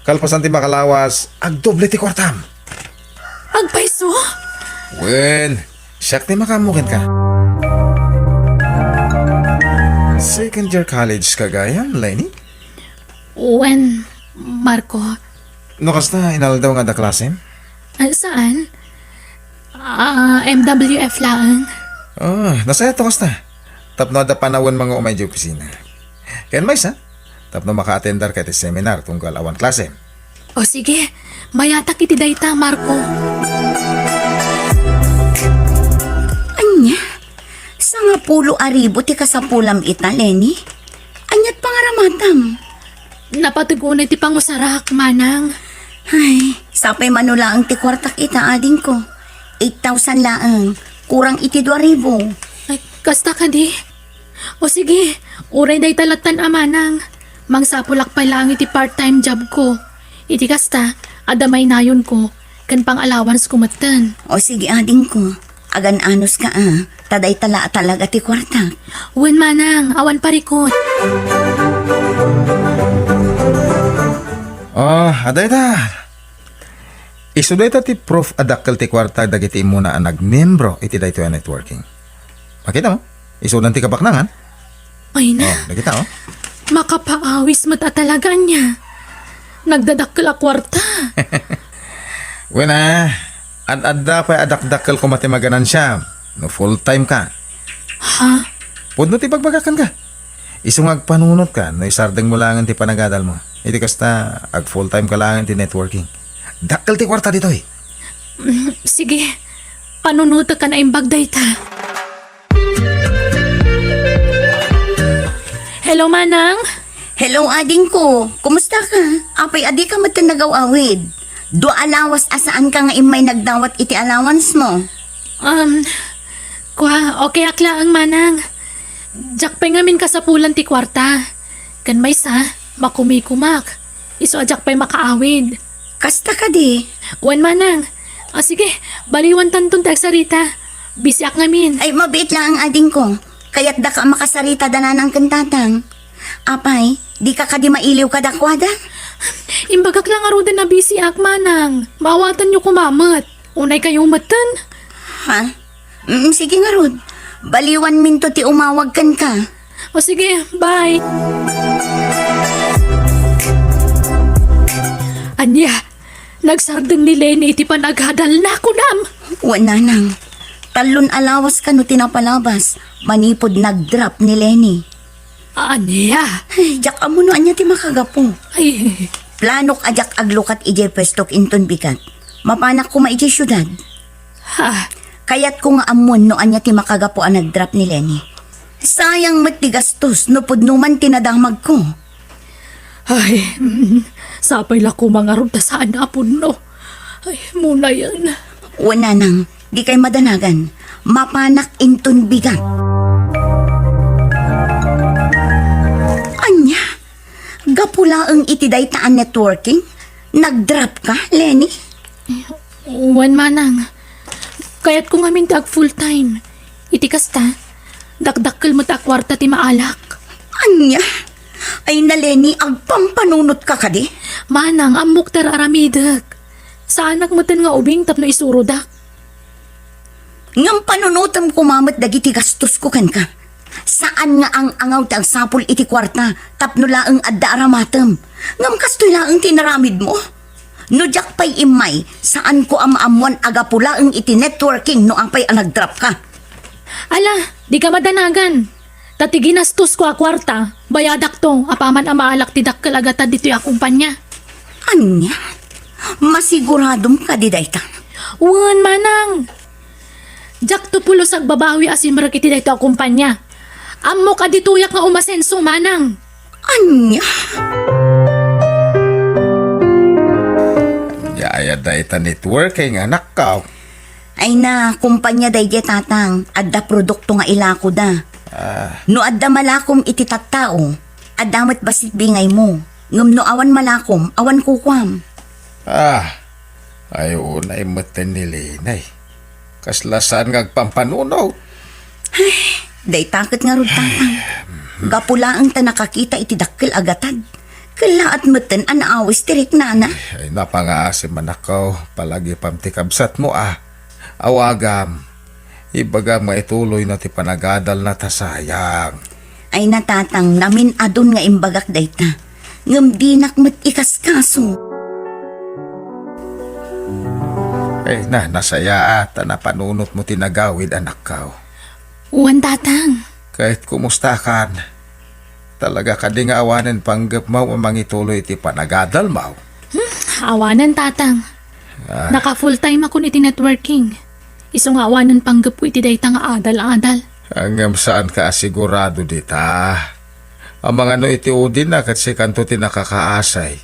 Kalpasan ti makalawas, agdoble ti kuartam. Agpayso? Wen, siak ti makaammo kenka. Second year college ka gayam, Lenny? Wen, Marco. No kasta, inaldaw nga adda klasem? Ah, saan? Ah, M W F laeng. Ah, nasayaat to kasta. Tapno adda panawen nga umay idiay opisina. Ken maysa, tapno maka-attendar ka iti seminar tunggal awan klase. O sige, mayatak iti dayta, Marco. Ania? Sangapulo a ribu ti kasapulam ita, Lenny? Aniat pangaramatam? Napateg unay ti pangusarak, Manang. Ay, sapay mano laeng ti kuartak ita, adingko. Eight thousand laeng. Kurang iti dua ribu. Ay, kasta kadi? O sige, uray dayta lattan a, Manang. Mangsapulak pay laeng iti part-time job ko. Iti kasta, adda mainayonko, ken pang-allowance ko metten. O sige, adingko. Agan-anos ka, a. Ta dayta la a talaga ti kuartak. Wen, Manang, awan parikut. Oh, adayta. Isu dayta ti proof a dakkel ti kuarta dagiti immuna a nagmiembro iti daytoy a networking. Makita mo? Isudan ti kabaknangan. Ay na. Oh, nakita, oh. Makapaawis met a talaga ania. Nagdadakkel a kuarta. Wen a, ad-adda pay a dakdakkel koma ti maganansiam no full time ka. Ha? Pudno ti ibagbagak kenka. Isu nga agpanunot ka no isardeng mo laengen ti panagadal mo. Iti kasta, ag full time ka laengen ti networking. Dakkel ti kuarta ditoy. Mm, sige. Panunotek a naimbag dayta. Hello, Manang. Hello, adingko. Kumusta ka? Apay a dika metten nagaw-awid? Dua a lawas a saanka nga immay nagdawat iti allowance mo. Um, kua, okay ak laeng, Manang. Diak pay ngamin kasapulan ti kuarta. Ken maysa, makumikumak. Isu a diak pay makaawid. Kasta kadi? Wen, Manang. Ah, sige, baliwantanton ti agsarita. Busy ak ngamin. Ay, mabiit laeng, adingko. Kayatdaka a makasarita da nanang ken tatang. Apay, dika kadi mailiw kadakuada? Imbagak la ngaruden a busy ak, Manang. Maawatanyo koma met. Unay kayo metten. Ha? Mm, sige ngarud. Baliwanminto ti umawag kenka. O sige, bye. Ania, nagsardeng ni Lenny iti panagadalna, kunam? Wen, nanang. Tallon a lawas kano ti napalabas manipud nag-drop ni Lenny. Ania? Ay, diak ammo no ania ti makagapu. Ay. Planok a diak aglukat idiay puestok inton bigat. Mapanak koma idiay siudad. Ha? Kayatko nga ammon no ania ti makagapu a nag-drop ni Lenny. Sayang met ti gastos no pudno man ti nadamagko. Ay, mm, sapay la koma ngarud ta saan a pudno. Ay, munayen. Wen, nanang, dikay madanagan. Mapanak inton bigat. Ania? Gapu laeng iti dayta a networking? Nag-drop ka, Leni? Wen, manang. Kayatko ngamin ti ag-full time. Iti kasta, dakdakkel met a kuarta ti maalak. Ania? Ay na, Leni, agpampanunotka kadi? Manang, ammok ti ar-aramidek. Saanak metten nga ubing tapno isurodak. Ngem panunotem koma met dagiti gastosko kenka. Saan nga ang-angaw ti agsapul iti kuarta tapno laeng adda aramatem. Ngem kastoy laeng ti inaramidmo. No diak pay immay, saanko a maammuan a gapu laeng iti networking no apay a nag-drop ka. Ala, dika madanagan. Ta ti ginastosko a kuarta, bayadakto apaman a maalak ti dakkel a gatad ditoy a kumpania. Ania? Masiguradom kadi dayta? Wen, manang. Diakto pulos agbabawi a simrek iti daytoy a kumpania. Ammok a ditoyak nga umasenso, manang. Ania? Ania aya dayta networking, anakko? Ay na, kumpania daydiay, tatang. Adda produkto nga ilakoda. Ah. No adda malakom iti tattao, adda met bassit bingaymo. Ngem no awan malakom, awan kukuam. Ah, ay unay metten ni Leni. Kasla saan nga agpampanunot. Ay, dayta ket ngarud, tatang. Gapu laeng ta nakakita iti dakkel a gatad. Kellaat metten a naawis ti riknana. Ay, napangaasim, anakko, palagipam ti kabsatmo, a. Awagam, ibagam nga ituloyna ti panagadalna ta sayang. Ay na, tatang, namin-adun nga imbagak dayta. Ngem dinak met ikaskaso. Ay na, nasayaat ta napanunotmo ti nagawid, anakko. Wen, tatang. Ket kumustakan? Talaga kadi nga awanen panggepmo a mangituloy iti panagadalmo? Hmm, awanen, tatang. Ah. Naka-full time akon iti networking. Isu nga awanen panggepko iti dayta nga adal-adal. Ngem saanka a sigurado dita? Amangan no iti udina ket sikanto ti nakakaasay.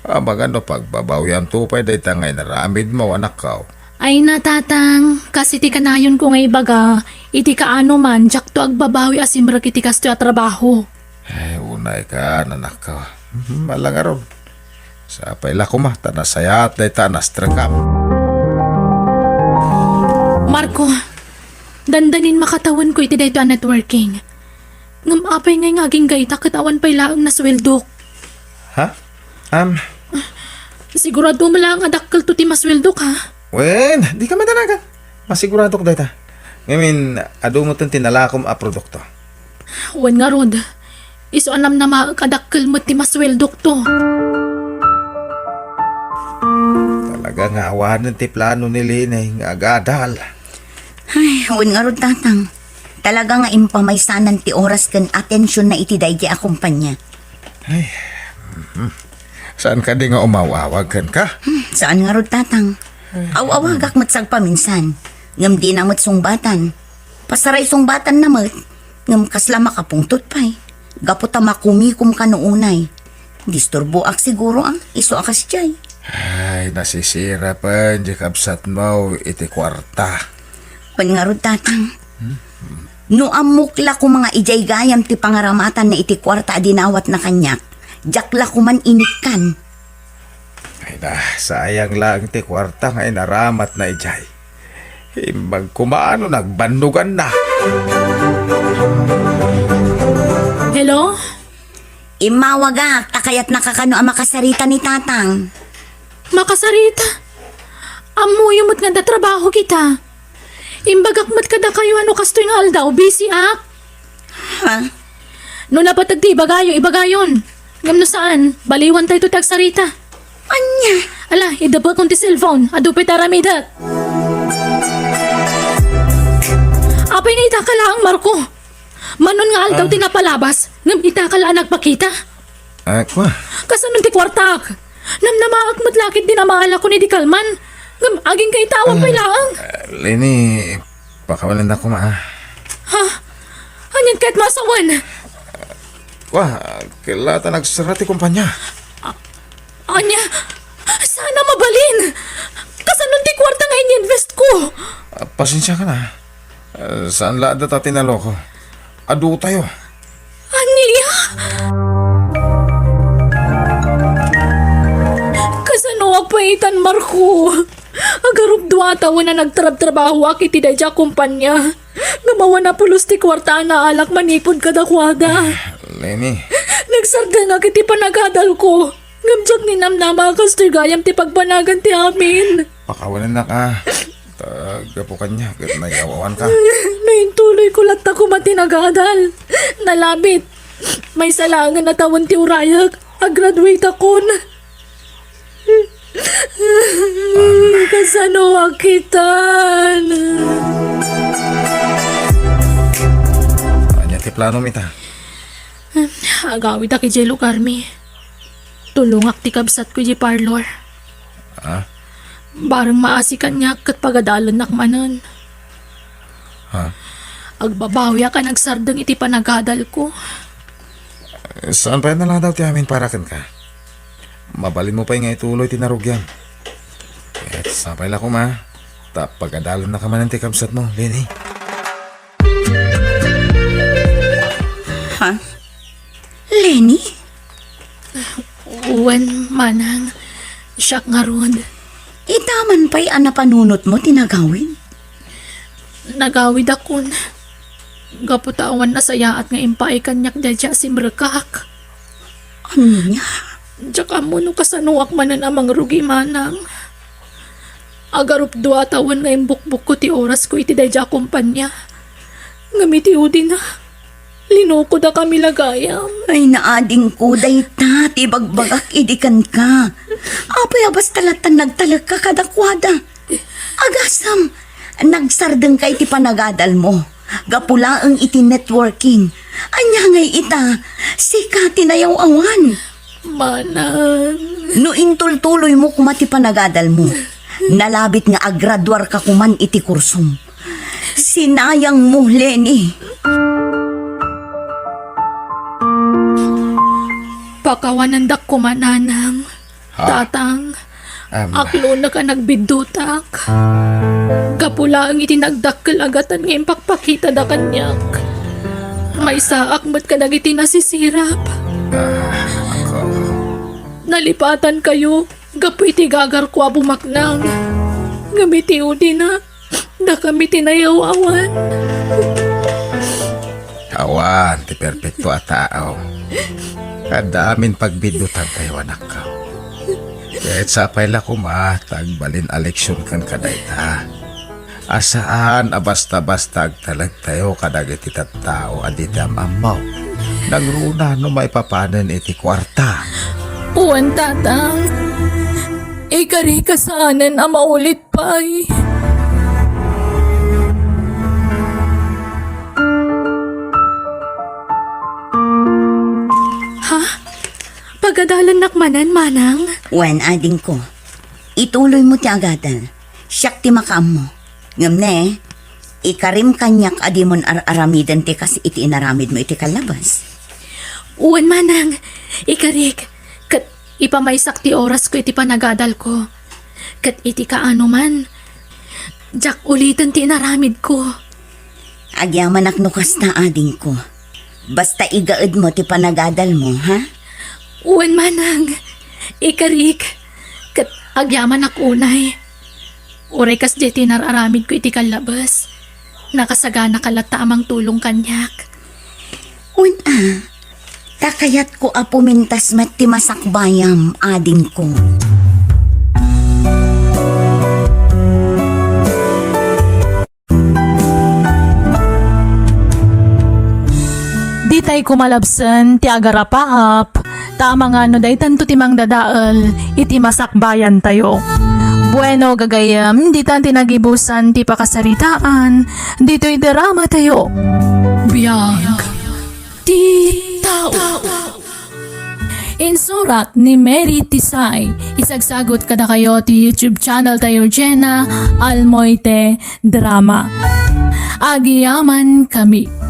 Amangan no pagbabawianto pay dayta nga inaramidmo, anakko. Ay na, tatang, kas iti kanayonko nga ibaga, iti kaano man, diakto agbabawi a simrek iti kastoy a trabaho. Ay, unayka, anakko. Mhm, ala ngarud. Sapay la koma, ta nasayaat dayta a nastrekam. Marco, dandanin makatawenko iti daytoy a networking. Ngem apay ngay nga agingga ita ket awan pay laeng nasueldok? Ha? Am. Sigurado met laeng a dakkelto ti masueldok, ha? Wen, dika madanagan. Masiguradok dayta. Ngamin, adu metten ti nalakom a produkto. Wen ngarud, isu a namnamaek a dakkel met ti masueldokto. Talaga nga awanen ti plano ni Leni nga agadal. Ay, wen ngarud, tatang. Talaga nga impamaysanan ti oras ken atensionna iti daydi a kumpanya. Ay, mhm. Saan kadi nga umaw-awag kenka? Hmm, saan ngarud, tatang? Ay. Aw-awagak met sagpaminsan. Ngem dina met sungbatan. Pasaray sungbatanna met. Ngem kasla makapungtot pay. Gapu ta makumikom kano unay. Disturboak siguro, a, isu a kasdiay. Ay, nasisirapen di kabsatmo iti kuarta. Wen ngarud, tatang. Hmm? No ammok la koma nga idiay gayam ti pangaramatanna iti kuarta a dinawatna kaniak, diak la koman inikkan. Ay na, sayang laeng ti kuarta nga inaramatna idiay. Imbag koma no nagbannoganna. Hello? Immawagak, ta kayatnaka kano a makasarita ni tatang. Makasarita? Ammoyo met nga adda trabaho kita. Imbagak met kadakayo a no kastoy nga aldaw, busy ak. Ha? No napateg ti ibagayo, ibagayon. Ngem no saan, baliwantayto ti agsarita. Ania? Ala, idepekon ti cellphone. Adu pay ti aramidek. Apay nga itaka laeng, Marco? Manon nga aldaw ti napalabas, ngem itaka la a nagpakita? Ah, kua. Kasano ti kuartak? Namnamaek met la ket dinamaalakon idi kalman. Ngem agingga ita awan pay laeng. Ah, Leni, pakawalennak koma, a. Ha? Anian ket masawen? Kua, kella ta nagsara ti kumpanya. Ania? Saan a mabalin? Kasano ti kuarta nga ininvest ko? Ah, pasensiakan, a. Ah, saan la adda ta ti naloko. Adutayo. Ania? Itan, Marco, agarupdua a tawen a nagtrabtrabahoak iti daydiay a kompania. Ngem awan a pulos ti kuarta a naalak manipud kadakuada. Leni. Nagsardengak iti panagadalko. Ngem diak ninamnama a kastoy gayam ti pagbanagan ti amin. Pakawanennak a. Ta gapu kaniak ket nayaw-awanka. No intuloyko latta koma ti nagadal, nalabit. Maysa laengen a tawen ti urayak, a-graduateakon. Kasano a kitan? Ania ti planom ita? Agawidak idiay lugarmi. Tulongak ti kabsatko idiay parlor. Ah? Bareng maasi kaniak ket pagadalennak manen. Ha? Agbabawiak a nagsardeng iti panagadalko. Saan pay a naladaw ti amin para kenka? Mabalinmo pay nga ituloy ti narugiam. Ket sapay la koma, ta pagadalennaka manen ti kabsatmo, Leni. Ha? Leni? Wen, manang, siak ngarud. Ita man pay a napanunotmo ti nagawid? Nagawidakon. Gapu ta awan nasayaat nga impaay kaniak daydiay a simrekak. Ania? Diak ammo no kasanoak manen a mangrugi, manang. Agarupdua a tawen nga imbukbokko ti orasko iti daydiay a kompania. Ngem iti udina, linokodakami la gayam. Ay, naadingko, dayta ti ibagbagak idi kenka. Apay a basta latta nagtalekka kadakuada? Agasem, nagsardengka iti panagadalmo. Gapu laeng iti networking. Ania ngay ita, sika ti nayaw-awan. Manang. No intultuloymo koma ti panagadalmo, nalabit nga agraduarka koman iti kursom. Sinayangmo, Leni. Pakawanendak koma, nanang. Ha? Tatang, Am. Aklonek a nagbiddutak. Gapu laeng iti nagdakkel a gatan nga impakpakitada kaniak. Maysaak met kadagiti nasisirap. Ah, ako. Nalipatankayo gapu iti gagarko a bumaknang. Ngem iti udina, dakami ti nayaw-awan. Awan ti perpekto a tao. Adda amin pagbiddutantayo, anakko. Ket sapay la koma ta agbalin a leksion kenka dayta. A saan a basta-basta agtalektayo kadagiti tattao a di ti am-ammo. Nangruna no maipapanen iti kuarta. Wen, Tatang. Ikarika saanen a maulit pay. Ha? Pagadalennak manen, manang? Wen, adingko. Ituloymo ti agadal. Siak ti makaammo. Ngem ne, ikarim kaniak a dimon ar-aramiden ti kas iti inaramidmo iti kallabas. Wen, manang, ikarik, ket ipamaysak ti orasko iti panagadalko. Ket iti kaano man, diak uliten ti inaramidko. Agyamanak no kasta, adingko. Basta igaedmo ti panagadalmo, ha? Wen, manang, ikarik, ket agyamanak unay. Uray kasdiay ti inar-aramidko iti kallabes, nakasaganaka latta a mangtulong kaniak. Wen a, ta kayatko a pumintas met ti masakbayam, adingko. Ditay koma labsen ti agarapaap, ta amangan no daytanto ti mangdadael iti masakbayantayo. Bueno, gagayyem, ditan ti nagibusan ti pakasaritaan ditoy dramatayo. Biag ti tao. Insurat ni Mary Tisay. Isagsagut kadakayo ti YouTube channel tayo, Jenna Almoite Drama. Agyamankami.